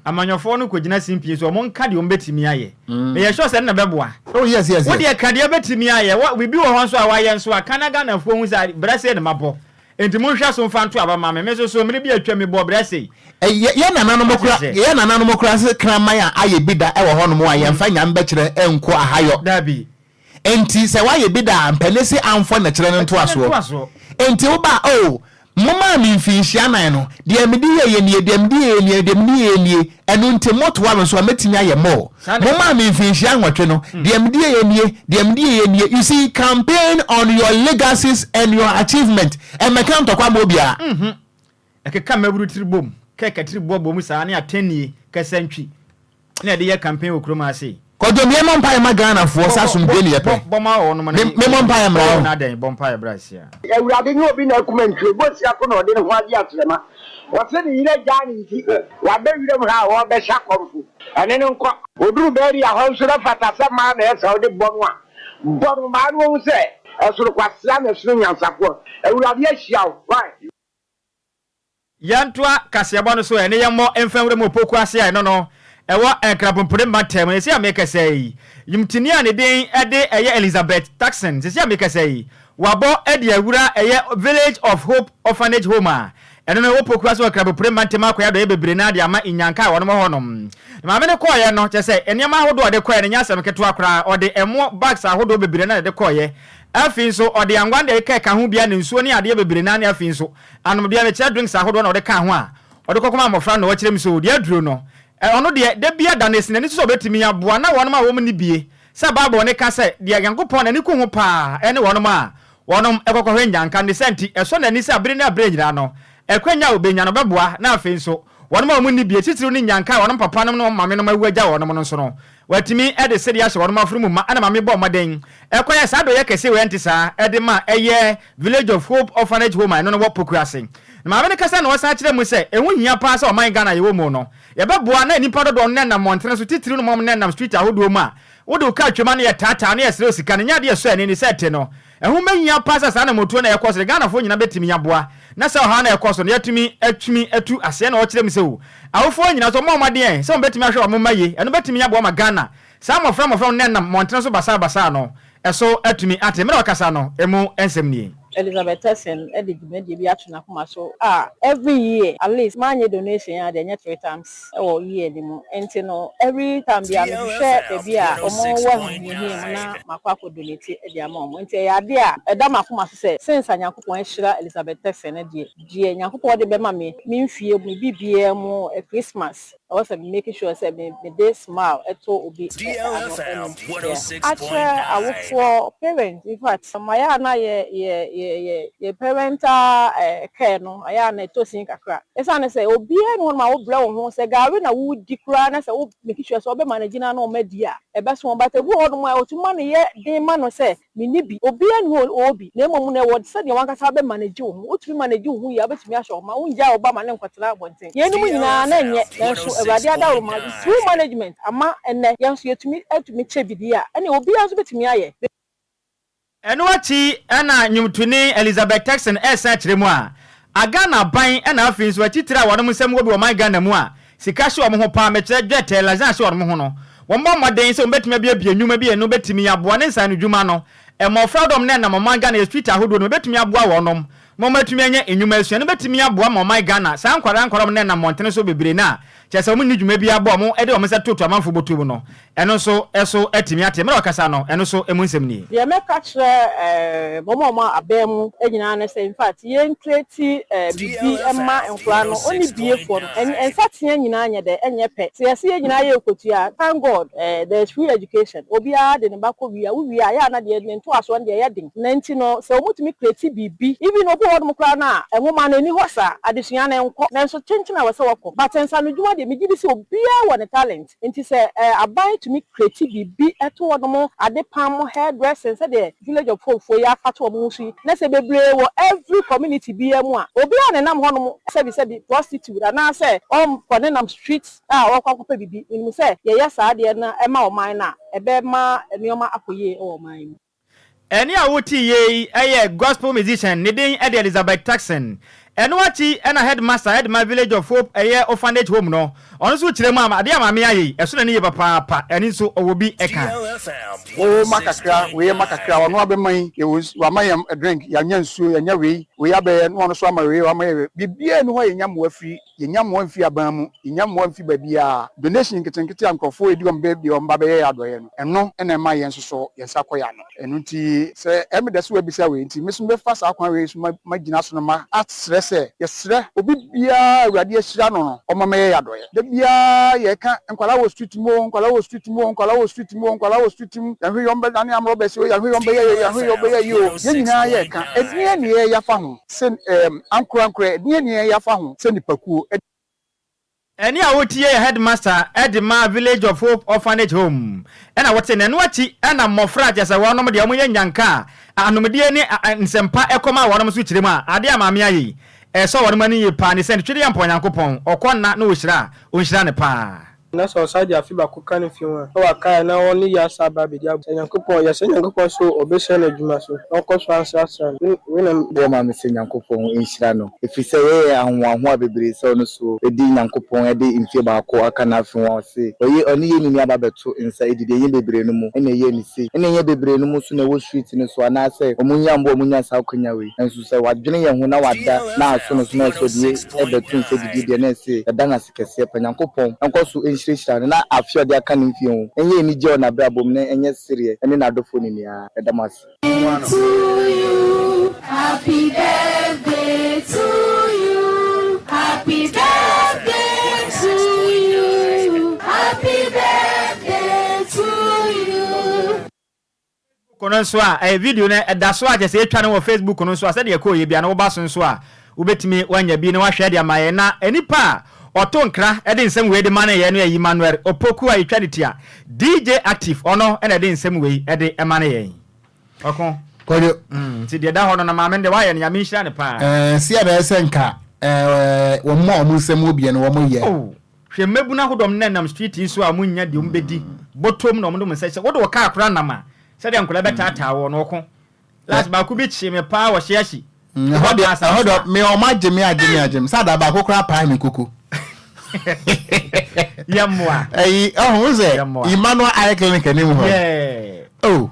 Amanyɔfoɔ no kɔgyina simpie so, wɔnka deɛ wɔbɛtumi ayɛ. Meyɛ sure sɛ ɛno na ɛbɛboa. Oh yes, yes, yes. Wo deɛ ka deɛ wobɛtumi ayɛ. Wɔ, biribi wɔ hɔ nso a woayɛ nso a, ka na Ghanafoɔ hu sɛ brɛ sei na mabɔ. Enti monhwɛ so mfa nto aba mma me. Me nso so, mmere bi a atwam mebɔɔ brɛ sei. Yɛ yɛn nananom kora yɛn nananom kora se kraman a ayɛ bi da wɔ hɔnom a yɛmfa nyame bɛkyerɛ nko ahayɔ. Dabi. Enti sɛ wayɛ bi da a mpɛ ne se amfɔ nɛkyerɛ no ntoasoɔ. Enti woba a oh momaa me mfinhyia nan no deɛ mede yɛeɛ nie deɛ mede yɛeɛ nie deɛ mede yɛeɛ nie ɛno nti motoa me so a mɛtumi ayɛ more. Momaa me mfinhyia nwɔtwe no, deɛ mede yɛeɛ nie, deɛ mede yɛeɛ nie. You see, campaign on your legacies and your achievement. Ɛmmɛka ntɔkwa mma obiara. Mhm. Ɛkeka mmabunu tiri bom, kɛkɛ tiri boɔ bom saa ne atɛnnie, kɛsɛntwi na yɛde yɛ campaign wɔ kurom ha sei. Kwadwo, me mmɔ mpaeɛ ma Ghanafoɔ sɛ asomdwoeɛ ne yɛpɛ. Bɔ ma wɔnom na Me mmɔ mpaeɛ mmra wo. Na adɛn, bɔ mpaeɛ bra sia. Awurade nyɛ obi na akuma ntwie, bosia ko na ɔde ne ho agye atrɛma. Ɔse ne yere agyaa no nti, waba wiram ha a ɔrebɛhyɛ akɔmfo. Ɛne no nkɔ. Ɔduru Beria hɔ nso na fata sɛ mmaa na ɛsɛ wode bɔ no a, bɔ no maa no ɔhu sɛ ɛsono kwasea na ɛsono nyansafoɔ. Awurade ahyia wo. Why? Yɛntoa kaseɛbɔ no so ɛ ne yɛmmɔ mfa nwura mu Opoku ase a ɛno no ɛwɔ Nkrabompire mantam. Seesei a merekasa yi, nnwomtoni a ne din de ɛyɛ Elizabeth Turkson, seesei a merekasa yi, wabɔ de awura ɛyɛ Village of Hope Orphanage Home a ɛno no ɛwɔ Opoku ase wɔ Nkrabompire mantam akɔyɛ adɔeɛ bebree no ara de ama nnyanka a wɔnom wɔ hɔnom. Na maame no kɔeɛ no, kyerɛ sɛ nneɛma ahodoɔ a ɔde kɔeɛ no nyɛ asɛm ketewa koraa, ɔde ɛmo bags ahodoɔ bebree no ara na ɛde kɔeɛ. Afei nso ɔde anwa ne deɛ ɛkeka ho biara ne nsuo ne adeɛ bebree no ara ne afei nso Anomdeɛ, mekyerɛ drinks ahodoɔ na ɔde kaa ho a ɔde kɔkɔma mmɔfra no na ɔkyerɛ mu sɛ ɔdi aduro no. Ɔno deɛ, da biara da no ɛsi n'ani so sɛ ɔbɛtumi aboa na wɔnom a wɔn nni bie. Sɛ Bible no ka sɛ, deɛ Nyankopɔn n'ani ku ho paa ne wɔnom a wɔnom kɔkɔhwɛ nnyanka no. Ne saa nti, ɛsɔ n'ani sɛ bere ne aberɛ nyinaa no, akwanya a ɔbɛnya no ɔbɛboa na afei nso wɔnom a wɔn nni bie, titiriw ne nnyanka a wɔnom papanom ne wɔn mamenom awu agya wɔnom no nso no, Watumi de sedeɛ ahyɛ wɔnom afono mu ma ɛna maame bɔɔ mmɔden kɔyɛɛ saa adɔeɛ kɛseɛ wei a ɛnte saa de ma ɛyɛ Village of Hope Orphanage Home a ɛno no wɔ Poku ase. Na maame no kasa na ɔsan kyerɛ mu sɛ ɛho hia paa sɛ ɔman Ghana a yɛwɔ mu no yɛbɛboa na nnipa dodoɔ no nenam mmɔntene so titiriw no mom nenam street ahodoɔ mu a wode wo kaa twam a na yɛtaataa na yɛsrɛ wo sika no nyɛ adeɛ ɛsɔ ani ne sɛ ɛte no ɛho bɛhia paa sɛ saa anammɔntuo no a ɛkɔ so no Ghanafoɔ nyinaa bɛtumi aboa na sɛ ɔhaw no a ɛkɔ so no yɛatumi atumi atu aseɛ na ɔkyerɛ mu sɛ o Awofoɔ nyinaa nso wɔmmɔ mmɔden sɛ wɔbɛtumi ahwɛ wɔn mma yie. Ɛno bɛtumi aboa ma Ghana saa mmɔfra mmɔfra no nenam mmɔntene so basaa basaa no so atumi ate. Mmerɛ a ɔkasa no, ɛmu nsɛm nie. Elizabeth Tessin de dwumadie bi ato n'akoma so a every year at least manyɛ donation a deɛ ɛnyɛ 3 times wɔ year no mu nti no every time biara mehwehwɛ baabi a wɔn wɔ ahohiahia mu na makɔ akɔ donate de ama wɔn nti ɛyɛ adeɛ a ɛda m'akoma so sɛ since a Nyankopɔn ahyira Elizabeth Tessin no deɛ Deɛ Nyankopɔn de bɛma me, me mfie mu, me biribiara mu, Christmas, ɛwɔ sɛ me make sure sɛ me mede smile to obi ano anim. Yeah. Akyerɛ awofoɔ, parents, in fact, mayɛ a na yɛ yɛ yɛ yɛ yɛ parental care no, ayɛ a na ɛtɔ sin kakra. Ɛsiane sɛ obiara nni hɔnom a wobrɛ wo ho, sɛ gari na wodi koraa na sɛ wo make sure sɛ wobɛ manage no ara na wɔadi a, ɛbɛso wɔn. But ebi wɔ hɔnom a, wɔtumi ma no yɛ den ma no sɛ Menni bi. Obiara nni hɔ a ɔwɔ bi, na mmom no ɛwɔ sɛdeɛ w'ankasa wobɛ manage wo ho. Wotumi manage wo ho yie a, wobɛtumi ahwɛ wo mma. Wongyaa wo ba ma no nkɔtena abɔnten. Yeinom nyinaa na ɛnyɛ, nanso Awurade adaworoma, through management, ama ɛnnɛ yɛn nso yɛtumi atumi kyɛ bi deɛ a, ɛnneɛ obiara nso bɛtumi ayɛ. Ɛno akyi na nnwomtoni Elizabeth Turkson resan akyerɛ mu a, a Ghana aban na afei nso atitire a wɔnom nsɛm wɔ bi wɔ ɔman Ghana mu a sika hyɛ wɔn ho paa, mekyerɛ dwetɛ, lajan hyɛ wɔnom ho no, wɔmmɔ mmɔden sɛ wɔbɛtumi abuebue nnwuma bi a ɛno bɛtumi aboa ne nsaanodwuma no mmɔfra dɔm no a ɛnam ɔman Ghana yɛ street ahodoɔ no mu ɛbɛtumi aboa wɔnom ma wɔatumi anya nnwuma asua no bɛtumi aboa ma ɔman Ghana saa nkwadaa nkwadaa a wɔnenam mmɔntene so bebree no a kyerɛ sɛ wɔnni dwuma biara bɔ a wɔde wɔn nsa toto amanfoɔ bɔtɔ mu no ɛno nso so atumi ate. Mmerɛ a ɔkasa no ɛno nso ɛmu nsɛm nie. Deɛ mɛka kyerɛ wɔn a wɔn abɛn mu nyinaa ne sɛ infact yɛn create biribi mma nkwadaa no ɔne biefoɔ no nsateaa nyinaa nyɛ dɛ ɛnyɛ pɛ sɛ yɛse yɛn nyinaa yɛ rekotua a thank God there is free education obiara de ne ba kɔ wie a wo wie a yɛ a na deɛ ne ntoasoɔ no deɛ ɛyɛ den na nti no sɛ wɔn tumi create biribi even obi wɔ hɔ nom koraa no a nwoma no ɛni hɔ saa adesua no ɛnkɔ nanso kyenkyen a ɛwɔ sɛ wɔkɔ but nsanodwuma deɛ megye di sɛ obiara wɔ ne talent Nti sɛ aban tumi create biribi to hɔ nom, ade pam, hair dressing sɛdeɛ village of hope foɔ yi afa to wɔn ho so yi, na sɛ bebree wɔ every community biara mu a, obiara nenam hɔ nom sɛbi sɛbi prostitute anaa sɛ ɔkɔ nenam street a ɔrekɔ akɔpɛ biribi, menim sɛ yɛyɛ saa adeɛ no ma ɔman no a, ɛbɛma nnoɔma akɔ yie wɔ ɔman yi mu. Ɛnne a wotee yei yɛ gospel musician, ne din de Elizabeth Turkson. Ɛno akyi na headmaster de ma Village of Hope ɛyɛ orphanage home no, ɔno nso kyerɛ mu a adeɛ a maame ayɛ yi, ɛso n'ani yie papaapa, ɛno nso ɔwɔ bi ka. Wo ma kakra, wei ma kakra, ɔno abɛma yi, yɛwɔ nsu, wama yɛn drink, yɛanya nsuo, yɛanya wei, wei abɛyɛ, na ɔno nso ama wei, wama yɛ wei. Biribiara nni hɔ a yɛnya mmoa firi. Yɛnnya mmoa mfi aban mu, yɛnnya mmoa mfi baabiara. Donation nketenkete a nkurɔfoɔ redi wɔn bɛ de wɔn ba bɛyɛ yɛn adɔeɛ no, ɛno na ɛma yɛn nso so yɛn nsa kɔ yɛn ano. Ɛno nti, sɛ ɛyɛ me dɛ sɛ woabisa wei nti, me nso mɛfa saa kwan wei so magyina so na masrɛ sɛ, yɛsrɛ obi biara a Awurade ahyira no no, ɔmma mmɛyɛ yɛn adɔeɛ. Da biara yɛka, nkwadaa wɔ street mu o, nkwadaa wɔ street mu o, nkwadaa wɔ street mu o, nkwadaa wɔ street mu, yɛnhwɛ yie wɔbɛdane armed robbers o, yɛnhwɛ yie wɔbɛyɛ yei, yɛnhwɛ yie wɔbɛyɛ yei o. Yɛn nyinaa yɛreka, ɛdeɛn na yɛreyɛ afa ho? Sɛ ɛɛm, ankorankorɛ, ɛdeɛn na yɛyɛ afa ho sɛ nnipakuo? Ɛnne a wotie yɛ headmaster de ma Village of Hope Orphanage Home na wote no. Ɛno akyi na mmɔfra a kyerɛ sɛ wɔnom deɛ wɔyɛ nnyanka a anomdie ne nsɛmpa kɔm a wɔnom nso kyerɛ mu a adeɛ a maame ayɛ yi ɛsɔ wɔnom ani yie paa ne sɛ Twedeɛ Mpɔn Nyankopɔn ɔkɔ nna na ɔhyira a ɔnhyira no paa. Na sɛ ɔsan dze afe baako ka ne mfe ho a, na ɔakae a na ɔnye yi asan aba abedzi abo. Sɛ Nyankopɔn, yɛserɛ Nyankopɔn so obehyira n'edwuma so na ɔnkɔ so anserasera no. Wei na. Bɔ ma me sɛ Nyankopɔn nhyira no, ɛfiri sɛ yɛyɛ ahohoahoa bebree sɛ ɔno so adi Nyankopɔn de mfie baako aka n'afe ho a ɔse ɔye ɔne yɛn nini aba abɛto nsa adidi ɛnyɛ bebree no mu na ɛyɛɛ no sei ɛna ɛnyɛ bebree no mu nso na ɛwɔ street no so anaasɛ ɔmo nnya mmoa ɔmo nya saa akwanya wei nanso sɛ wadwene yɛn ho na wada na aso no so na ɔse ɔde yɛ bɛto nsa adidi deɛ na ɛse yɛda no ase kɛseɛ pa. Nyankopɔn nkɔ so nhyirahyira no na afe a ɔde aka ne mfie ho nyɛ anigyeɛ wɔ n'abrabɔ mu na ɛnyɛ sereɛ ne n'adɔfoɔ nyiniaa. Yɛda mo ase. To you, happy birthday to you, happy birthday to you, happy birthday to you. Facebook no nso a, ɛyɛ video no ɛda so a kyerɛ sɛ yɛtwa no wɔ Facebook no nso a sɛdeɛ ɛkɔɔ yɛ bia no woba so nso a wobɛtumi woanya bi na wahwɛ de ama yɛn na nipa a ɔto nkra de nsɛm wei de ma no yɛ no yɛ Emmanuel Opoku a yɛtwa ne ti a DJ Active ɔno na ɛde nsɛm wei de ma no yɛn ɔko Kwadwo. Mm, nti deɛ ɛda hɔ no na maame no deɛ wayɛ no nyame nhyira no paa. Ɛɛ si a na ɛsɛ nka ɛɛ wɔn a wɔn nsɛm wɔ bia no wɔn yɛ. Oh, hwɛ mmabunu ahodoɔ wɔn nenam street yi so a wɔn nnya deɛ wɔn bɛdi bɔtɔm na wɔn de wɔn nsa hyɛ wode wɔ kaa koraa nam a sɛdeɛ nkwadaa bɛtaataa wɔ no ɔko last baako bi kyee me paa wɔ hyeahye Ɛhɔ deɛ ɛhɔ deɛ me wɔn agye me agye me agye me sɛ ada baako koraa paa me koko. Yɛ mmoa. Ɛyi ɔho sɛ Emmanuel Eye Clinic anim hɔ. Oh.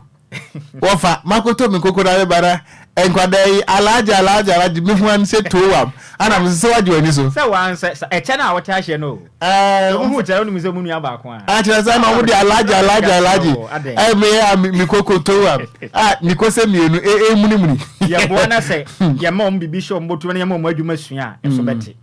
Wɔfa makoto me koko na meba na nkwadaa yi alagye alagye alagye mehu an sɛ towam ana me sɛ wagye w'ani so. Sɛ wan sɛ ɛkyɛ no a wɔte ahyɛ no o. Ɛɛ wohu kyerɛ wonim sɛ mu nua baako a. Akyerɛ sɛ na wɔn de alagye alagye alagye ɛɛ me a me koko towam a me kose mmienu e emunimuni. Yɛboa na sɛ yɛma wɔn biribi hyɛ wɔn bɔtɔ na yɛma wɔn adwuma sua a ɛso bɛte.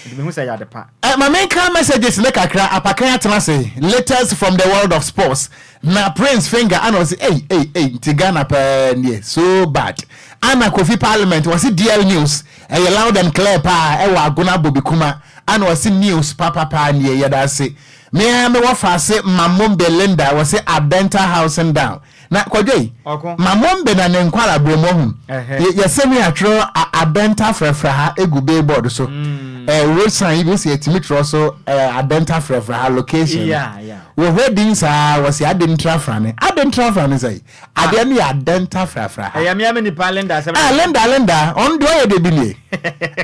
Nti mehu sɛ ɛyɛ ade pa. Eh, ma menka messages ne kakra, Apakan atena ase, latest from the world of sports, na Prince Finger ana ɔse ei ei ei nti Ghana paa nie, so bad. Ana Kofi Parliament ɔse DL news ɛyɛ loud and clear paa ɛwɔ Agona Bobikuma, ana ɔse news papapaa nie, yɛda ase. Me ara me wɔfaase Mamombe Linda ɔse Adenta housing down. Na Kwadwo yi, ma mombe na ne nkwara berɛ mu ɔhu. Yɛsɛ ne atwerɛ adɛnta frɛfrɛ ha egu billboard so. Eh, road sign yi bi sɛ yɛtumi twerɛ so eh, Adenta frɛfrɛ ha location. Yeah. Wɔhwɛ din saa wɔsi Adentra frane. Adentra frane sɛ adeɛ no yɛ Adenta frafra ha. Ɛyɛ mmea me nipa Linda asɛm. Ah, Linda, ɔno deɛ ɔyɛ de bi nie.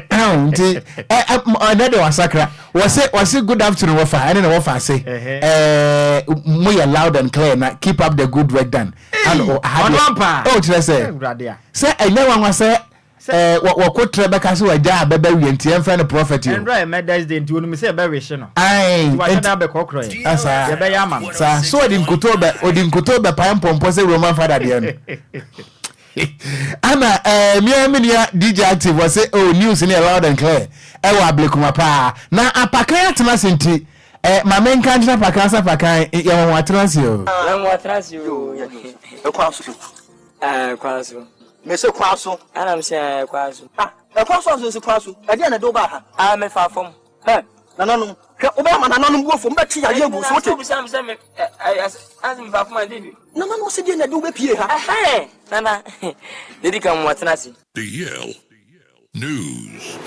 Ɛho nti ɛ ɛ ɛnɛ de wasakra. Wɔsi wɔsi good afternoon wɔfa ɛne na wɔfa ase. Ɛɛ mo yɛ loud and clear na keep up the good work done. Ɔno ampa. Ɛwɔ kyerɛ sɛ sɛ ɛnyɛ nwanwa sɛ Ɛɛ wɔ wɔko trɛ bɛka sɛ wagya a bɛba wie nti yɛmfrɛ no prɔfɛt o. Ɛnora yɛ Mother's Day nti onim sɛ yɛbɛwehye no. Ae Nti wahyɛ nti da abɛkɔkorɔ yɛn. Ah saa. Yɛbɛyɛ ama no. Saa so ɔde nkutoo bɛ ɔde nkutoo bɛpae mpɔmpɔ sɛ Roman fada deɛ no. Ana ɛɛ mia me nua DJ Active wɔse oh news no yɛ loud and clear ɛwɔ Ablekuma paa. Na apakan atena ase nti ɛɛ ma menka nkyerɛ apakan sɛ apakan yɛn wɔn atena ase o. Yɛn wɔn atena ase o. Ɛkwan so. Ɛɛ kwan so. Mese kwan so. Ɛna mese ɛɛ kwan so. Ah, ɛkwan so anso nsi kwan so. Ɛdeɛn na ɛde wo baa ha? Ah, mefa fam. Hɛ, nananom, hwɛ, wobɛyɛ ama nananom bo afu, wɔbɛtwe yadeɛ agu wo so, wote? Wobisa me sɛ me, ɛ, ɛ, ase mefa fam a, ɛdeɛn bi? Nananom se deɛn na ɛde wo bɛpie ha? Ɛhɛn, nana, deɛ ɛdi kan, moatena ase. DL News.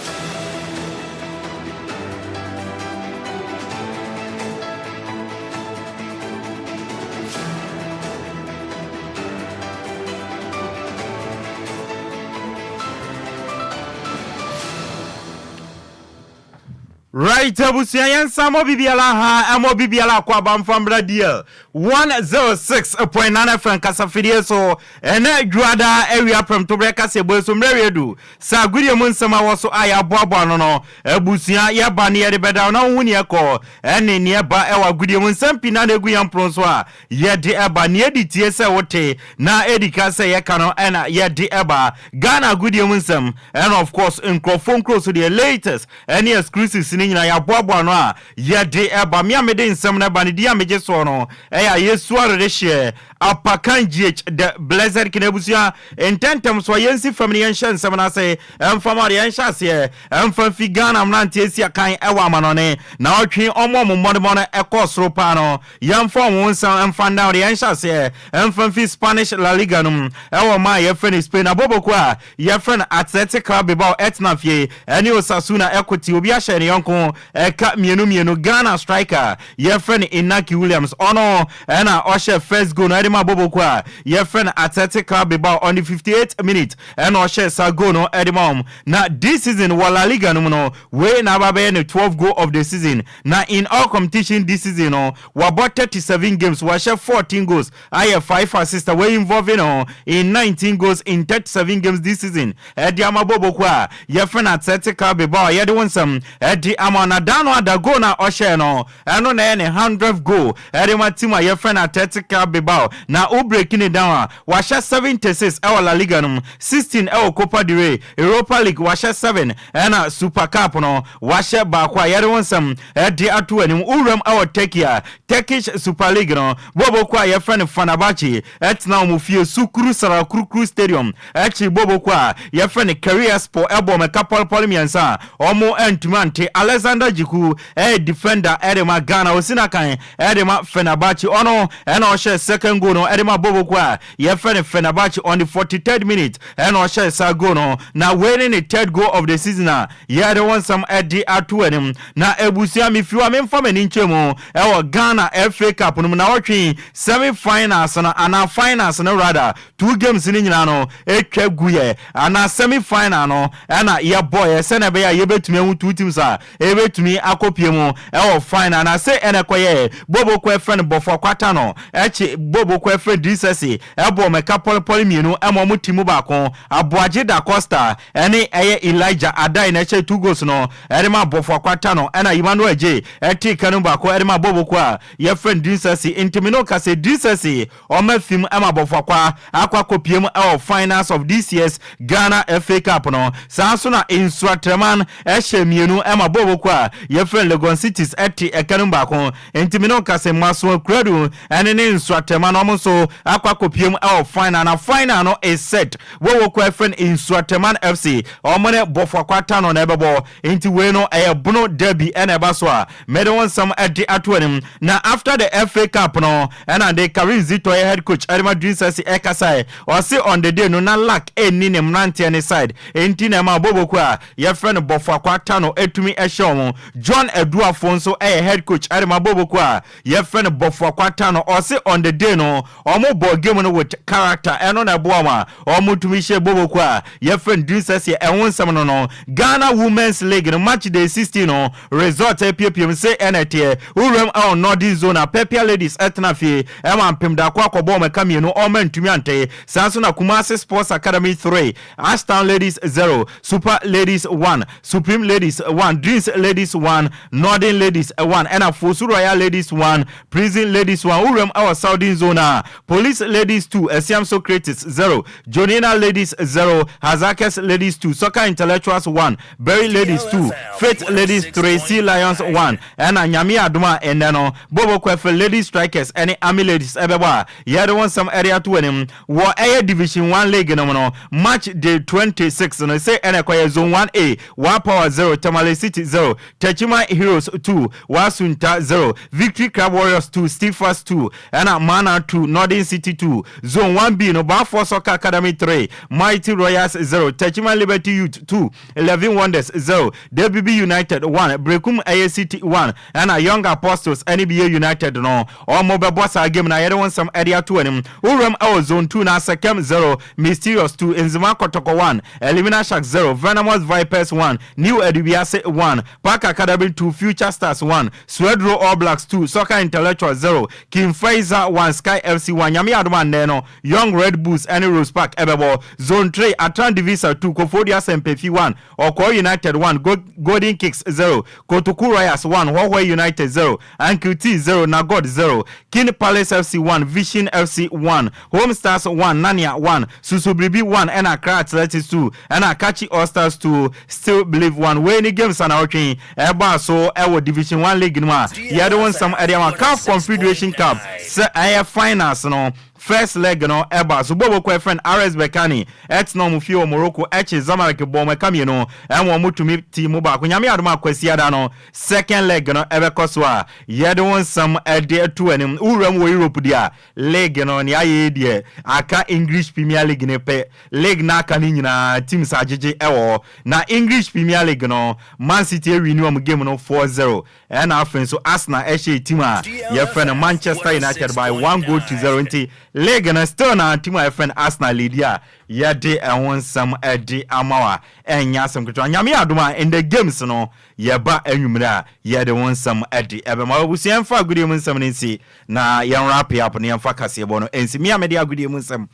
Right abusua yɛn nsa mɔ bibiara ha ɛmɔ bibiara akɔ abamfa mbra DL 106.9 FM kasafidie so Ɛnnɛ Dwoada awia prɛmtoberɛ kaseɛbɔ yi so mmerɛ wie du sɛ agodie mu nsɛm a ɛwɔ so a yɛaboaboa ano no abusua yɛba ne yɛde bɛda wo na wohu neɛ ɛkɔ ɛne neɛ ɛba ɛwɔ agodie mu nsɛm pii na na ɛgu yɛn pono so a yɛde ɛba neɛ ɛdi tie sɛ wote na ɛdi ka sɛ yɛka no ɛna yɛde ɛba Ghana agodie mu nsɛm ɛna of course nkurɔfoɔ nkuro so deɛ latest ɛne exclusives no nyinaa yɛaboaboa ano a yɛde ɛba me a mede nsɛm no ɛba no din a megye soɔ no ɛyɛ Ayesu Arerehyeɛ Apakan GH The Blessed King Abusua ntɛntɛm so a yɛnsi fam na yɛnhyɛ nsɛm no ase mfa ma deɛ yɛnhyɛ aseɛ mfa mfi Ghana mmeranteɛ si akan wɔ amanɔne na ɔtwe wɔn a wɔn mmɔdemmɔ no kɔ soro paa no yɛmfa wɔn ho nsɛm mfa ndan deɛ yɛnhyɛ aseɛ mfa mfi Spanish La Liga no mu wɔ ɔman a yɛfrɛ no Spain abɔbɔkuo a yɛfrɛ no Athletic Club Bilbao ɛtena fie ɛne Osasuna ɛko te obi ahyɛ ne yɔnko ɛka mmienu mmienu Ghana striker yɛfrɛ no Inaki Williams ɔno ɛna ɔhyɛ first goal no ɛde ma Boboko a yɛfrɛ no Athletic Club Bilbao on the 58th minute ɛna ɔhyɛ saa goal no ɛde ma wɔn na this season wɔ La Liga no mu no wei na aba bɛyɛ ne 12 goal of the season na in all competition this season no wabɔ 37 games wahyɛ 14 goals ayɛ 5 assists a wei involve no in 19 goals in 37 games this season ɛde ama Boboko a yɛfrɛ no Athletic Club Bilbao a yɛde wo nsɛm ɛde ama na da no ada goal no a ɔhyɛɛ no ɛno na ɛyɛ ne 100th goal ɛde ma team a yɛfrɛ no Athletic Club Bilbao na wo breaking it down a wahyɛ 76 ɛwɔ La Liga no mu 16 ɛwɔ Copa del Rey Europa League wahyɛ 7 ɛna Super Cup no wahyɛ baako a yɛde wo nsɛm ɛde ato anim wowuram ɛwɔ Turkey a Turkish Super League no bɔɔlbɔ kuo a yɛfrɛ no Fenerbahce tena wɔn fie Sukru Sarakurukru Stadium akyi bɔɔlbɔ kuo a yɛfrɛ no Kayserispor bɔɔ wɔn ɛka pɔlepɔle mmiɛnsa a wɔn antumi ante. Alexander Djiku yɛ defender de ma Ghana, ɔsi n'akan de ma Fenerbahce. Ɔno na ɔhyɛɛ second goal no de ma bɔɔlbɔ kuo a yɛfrɛ no Fenerbahce on the 43rd minute na ɔhyɛɛ saa goal no. Na wei ne ne third goal of the season a Yɛde wo nsɛm de ato w'anim. Na abusua me fi hɔ a memfa m'ani nkyerɛ mu wɔ Ghana FA Cup no mu nawɔtwe yi semi finals no anaa finals no rather two games no nyinaa no twa guiɛ anaa semi final no ɛna yɛbɔeɛ sɛnea ɛbɛyɛ a yɛbɛtumi ahu two teams a ɛbɛtumi akɔpie mu ɛwɔ final na se ɛna ɛkɔyɛɛ Bobo kɔ ɛfrɛ no Bɔfo Akwata no ɛkye Bobo kɔ ɛfrɛ Drisɛse ɛbɔɔ mɛka pɔlepɔle mmienu ɛma ɔmo ti mu baako Aboagye Da Costa Ɛne ɛyɛ Elijah Adai na ɛhyɛɛ two goals no de maa Bɔfo Akwata no ɛna Emmanuel Adjei ɛtee ka no mu baako de maa Bɔbɔkuo a yɛfrɛ no Drinsasi nti me ne wo ka sɛ Drinsasi ɔma fim ma Bɔfo Akwa akɔ akɔpie mu ɛwɔ finals of this year's Ghana FA Cup no. Saa nso na Nsuatreman ɛhyɛɛ mmienu ma Bɔbɔkuo a yɛfrɛ no Legon Cities ɛte ɛka no mu baako nti me ne wo ka sɛ Mmasoa Kuradu ɛne ne Nsuatreman ɔma. Wɔn nso akɔ akɔpiem wɔ final na final no is set. Wɔ wɔ kɔ ɛfrɛ no Nsuateman FC. Wɔn ne Bofoakwa Tano na ɛbɛbɔ. Nti wei no ɛyɛ Bono derby ɛna ɛba so a mede wo nsɛm de ato anim. Na after the FA Cup no ɛna de Karim Zito ɔyɛ head coach ɛde ma Dreams FC ɛkasaɛ. Ɔse on the day no na luck ɛnni ne mmeranteɛ ne side nti na ɛma Boboku a yɛfrɛ no Bofoakwa Tano ɛtumi ɛhyɛ wɔn. John Aduafo nso ɛyɛ head coach ɛde ma Boboku a yɛfrɛ no Bofoakwa Tano. Ɔse on the day no Ɔmo bɔɔ game no with character ɛno na ɛboa wɔn a ɔmo tumi hyɛ Boboko a yɛfrɛ no Dunsɛseɛ ɛho nsɛm no no. Ghana Women's League no match day 16 no result apiepiem sei ɛna ɛteɛ, Wuram ɛwɔ Northern Zone a Pepia Ladies ɛtena fie ɛma mpem daako akɔbɔ wɔn ɛka mmienu ɔmo antumi ante saa nso na Kumasi Sports Academy 3 Ashtown Ladies 0 Super Ladies 1 Supreme Ladies 1 Dreams Ladies 1 Northern Ladies 1 ɛna Fosu Royal Ladies 1 Prison Ladies 1, Wuram wɔ Southern Zone a, Police Ladies 2, Asiam Socrates 0, Jonina Ladies 0, Hazakas Ladies 2, Soccer Intellectuals 1, Berry Ladies 2, Faith Ladies 3, Sea Lions 1. Ɛna Nyame adom a ɛnnɛ no, Bobo Kwɛfɛ Ladies Strikers ne Army Ladies ɛbɛbɔ a yɛde wo nsɛm de ato w'anim. Wɔ ɛyɛ Division 1 League no mu no, Match Day 26 no, sei ɛna ɛkɔyɛ, Zone 1A, Wa Power 0, Tamale City 0, Techiman Heroes 2, Wasunta 0, Victory Club Warriors 2, Steelfast 2, ɛna Mana 2, Northern City 2. Zone 1B no, Baafoɔ Soccer Academy 3, Mighty Royals 0, Techiman Liberty Youth 2, Eleven Wonders 0, DBB United 1, Berekum ɛyɛ City 1, ɛna Young Apostles ɛne BA United no, wɔn bɛbɔ saa game no a yɛde wo nsɛm ɛde ato anim. Wuram ɛwɔ Zone 2 no, Asekem 0, Mysterious 2, Nzema Kɔtɔkɔ 1, Elimina Sharks 0, Venomous Vipers 1, New Adubiase 1, Park Academy 2, Future Stars 1, Swedru All Blacks 2, Soccer Intellectuals 0, King Faisal 1, Sky FC 1. Nyame yɛ adom a nnɛ no, Young Red Bulls ne Rose Park bɛbɔ. Zone 3, Atran Divisa 2, Koforidua Sempefi 1, Ɔkɔɔ United 1, Golden Kicks 0, Kotoku Royals 1, Hohoe United 0, Uncle T 0, Nagod 0, King Palace FC 1, Vision FC 1, Home Stars 1, Nania 1, Susubribi 1 ɛna Accra Athletics 2 ɛna Akatsi All Stars 2, Still Believe 1. Wei ne games a naawɔtwe yi ɛbaa so ɛwɔ Division 1 League no mu a yɛde wo nsɛm ɛde ama. CAF Confederation Cup sɛ ɛyɛ finals no first leg no ɛbaa so. Bɔɔl bɔkɔ ɛfrɛ no RS Berkane ɛtena wɔn fie wɔ Morocco ɛkye Zamalek bɔɔ wɔn ɛka mmienu ɛma wɔn tumi ti mu baako. Nyame adom a Kwasiada no second leg no ɛbɛkɔ so a yɛde wo nsɛm ɛde ato anim. Wowura mu wɔ Europe deɛ a League no nea ayɛ yi deɛ aka English Premier League no pɛ, league no aka no nyinaa teams agyegye wɔ hɔ. Na English Premier League no Man City awini wɔn game no 4-0 ɛna afei nso Arsenal ɛhyɛɛ team a yɛfrɛ no Manchester United by 1 goal to 0 nti league no still na team a yɛfrɛ no Arsenal leadi a yɛde ɛho nsɛm de ama wo a ɛnyɛ asɛm ketewa. Nyame yɛ adom a in the games no Yɛba anwummere a, yɛde wo nsɛm de bɛma. Abusua, yɛmfa agodie mu nsɛm no nsi na yɛn wrap up na yɛmfa kaseɛbɔ no nsi. Me a mede agodie mu nsɛm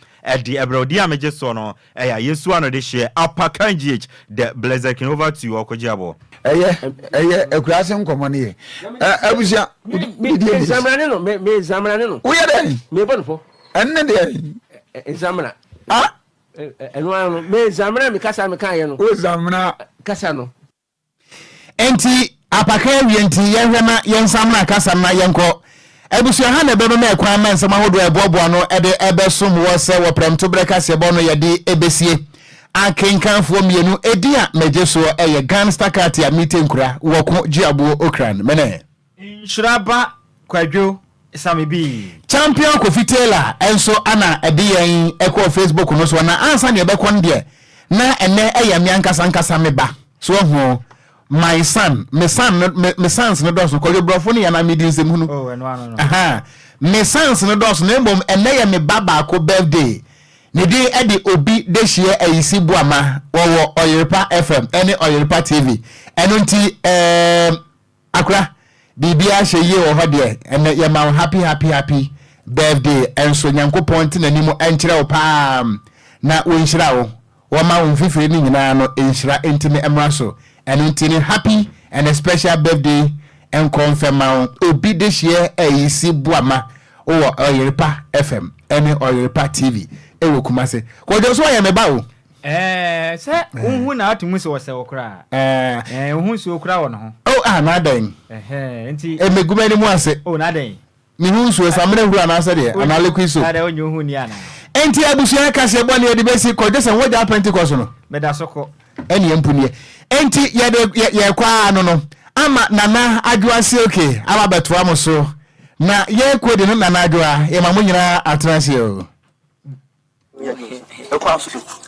de brɛ wo, din a megye soɔ no yɛ Ayesu Ano de hyeɛ Apakan GH, The Blessed King. Over to you, Ɔkogye Aboɔ. Ɛyɛ ɛyɛ akuraase nkɔmɔ no yɛ ɛ abusua. Me me nsamina ne no me me nsamina ne no. Woyɛ dɛ. Me bɔ ne fɔ. Ɛnne deɛ. Nsamina. Ah. Ɛno ara no me nsamina mi kasa mi kan yɛ no. O nsamina. Kasa no. Enti apaka awie nti yɛnhwɛ na yɛnsan mmra kasa no na yɛnkɔ abusua ha na ɛbɛbɛma ɛkwan ma nsɛm ahodoɔ a ɛboaboa no de ɛbɛsom wɔ sɛ wɔ prɛmtoberɛ kaseɛbɔ no yɛde ɛbɛsie akenkanfoɔ mmienu ɛdin a megye soɔ ɛyɛ Gansta Katia Mite Nkura Wɔko Gyeaboɔ Okran Mene Nhyira ba Kwadwo Same Bii. Champion Kofi Taylor nso ana ɛde yɛn kɔɔ Facebook no soɔ na ansa na yɛbɛkɔ no deɛ na ɛnɛ ɛyɛ me ankasa ankasa me ba so wahu my son me son no me, me sons no dɔɔso Kwadwo borɔfo no yɛ na medi nsɛm hunu Oh, ɛno ano no. Aha. Me sons no dɔɔso na mmom ɛnɛ yɛ me ba baako birthday ne din ɛde Obi Dehyeɛ Ayisi Boama wɔwɔ Ɔyerepa FM ɛne Ɔyerepa TV ɛno nti ɛɛm Akora, biribiara hyɛ yie wɔ hɔ deɛ, ɛnɛ yɛma wo happy happy happy birthday nso Nyankopɔn nte n'anim nkyerɛ wo paa na wɔnhyira wo, wɔma wo mfifire no nyinaa no nhyira ntimi mmra so, ɛno nti no happy and a special birthday nkɔ mfɛ ma wo Obi dehyeɛ ayisi boama wowɔ Ɔyerepa FM ɛne Ɔyerepa TV ɛwɔ Kumase. Kwadwo nso ɔyɛ me ba o. Ɛɛ sɛ wohu na ato mu sɛ ɔsɛ wo koraa. Ɛɛ wohu nsuo koraa wɔ ne ho. Oh ah n'adɛn. Ɛhɛn nti. Emegu m'anim ase. Oh n'adɛn. Mehu nsuo samina huru anaasɛ deɛ anaa liquid soap. Ada onye ohu ni ana. Enti abusua kaseɛ bɔ ne yɛde bɛsi kɔdwe sɛ wogyaa Pentecost no. Meda so kɔ. Ɛne mpo nie. Enti yɛde yɛkɔ ara no no ama Nana Adwoa Silke aba bɛtoa mo so. Na yɛrekɔ di no Nana Adwoa yɛma mo nyinaa atena ase o. Ɛkwan so.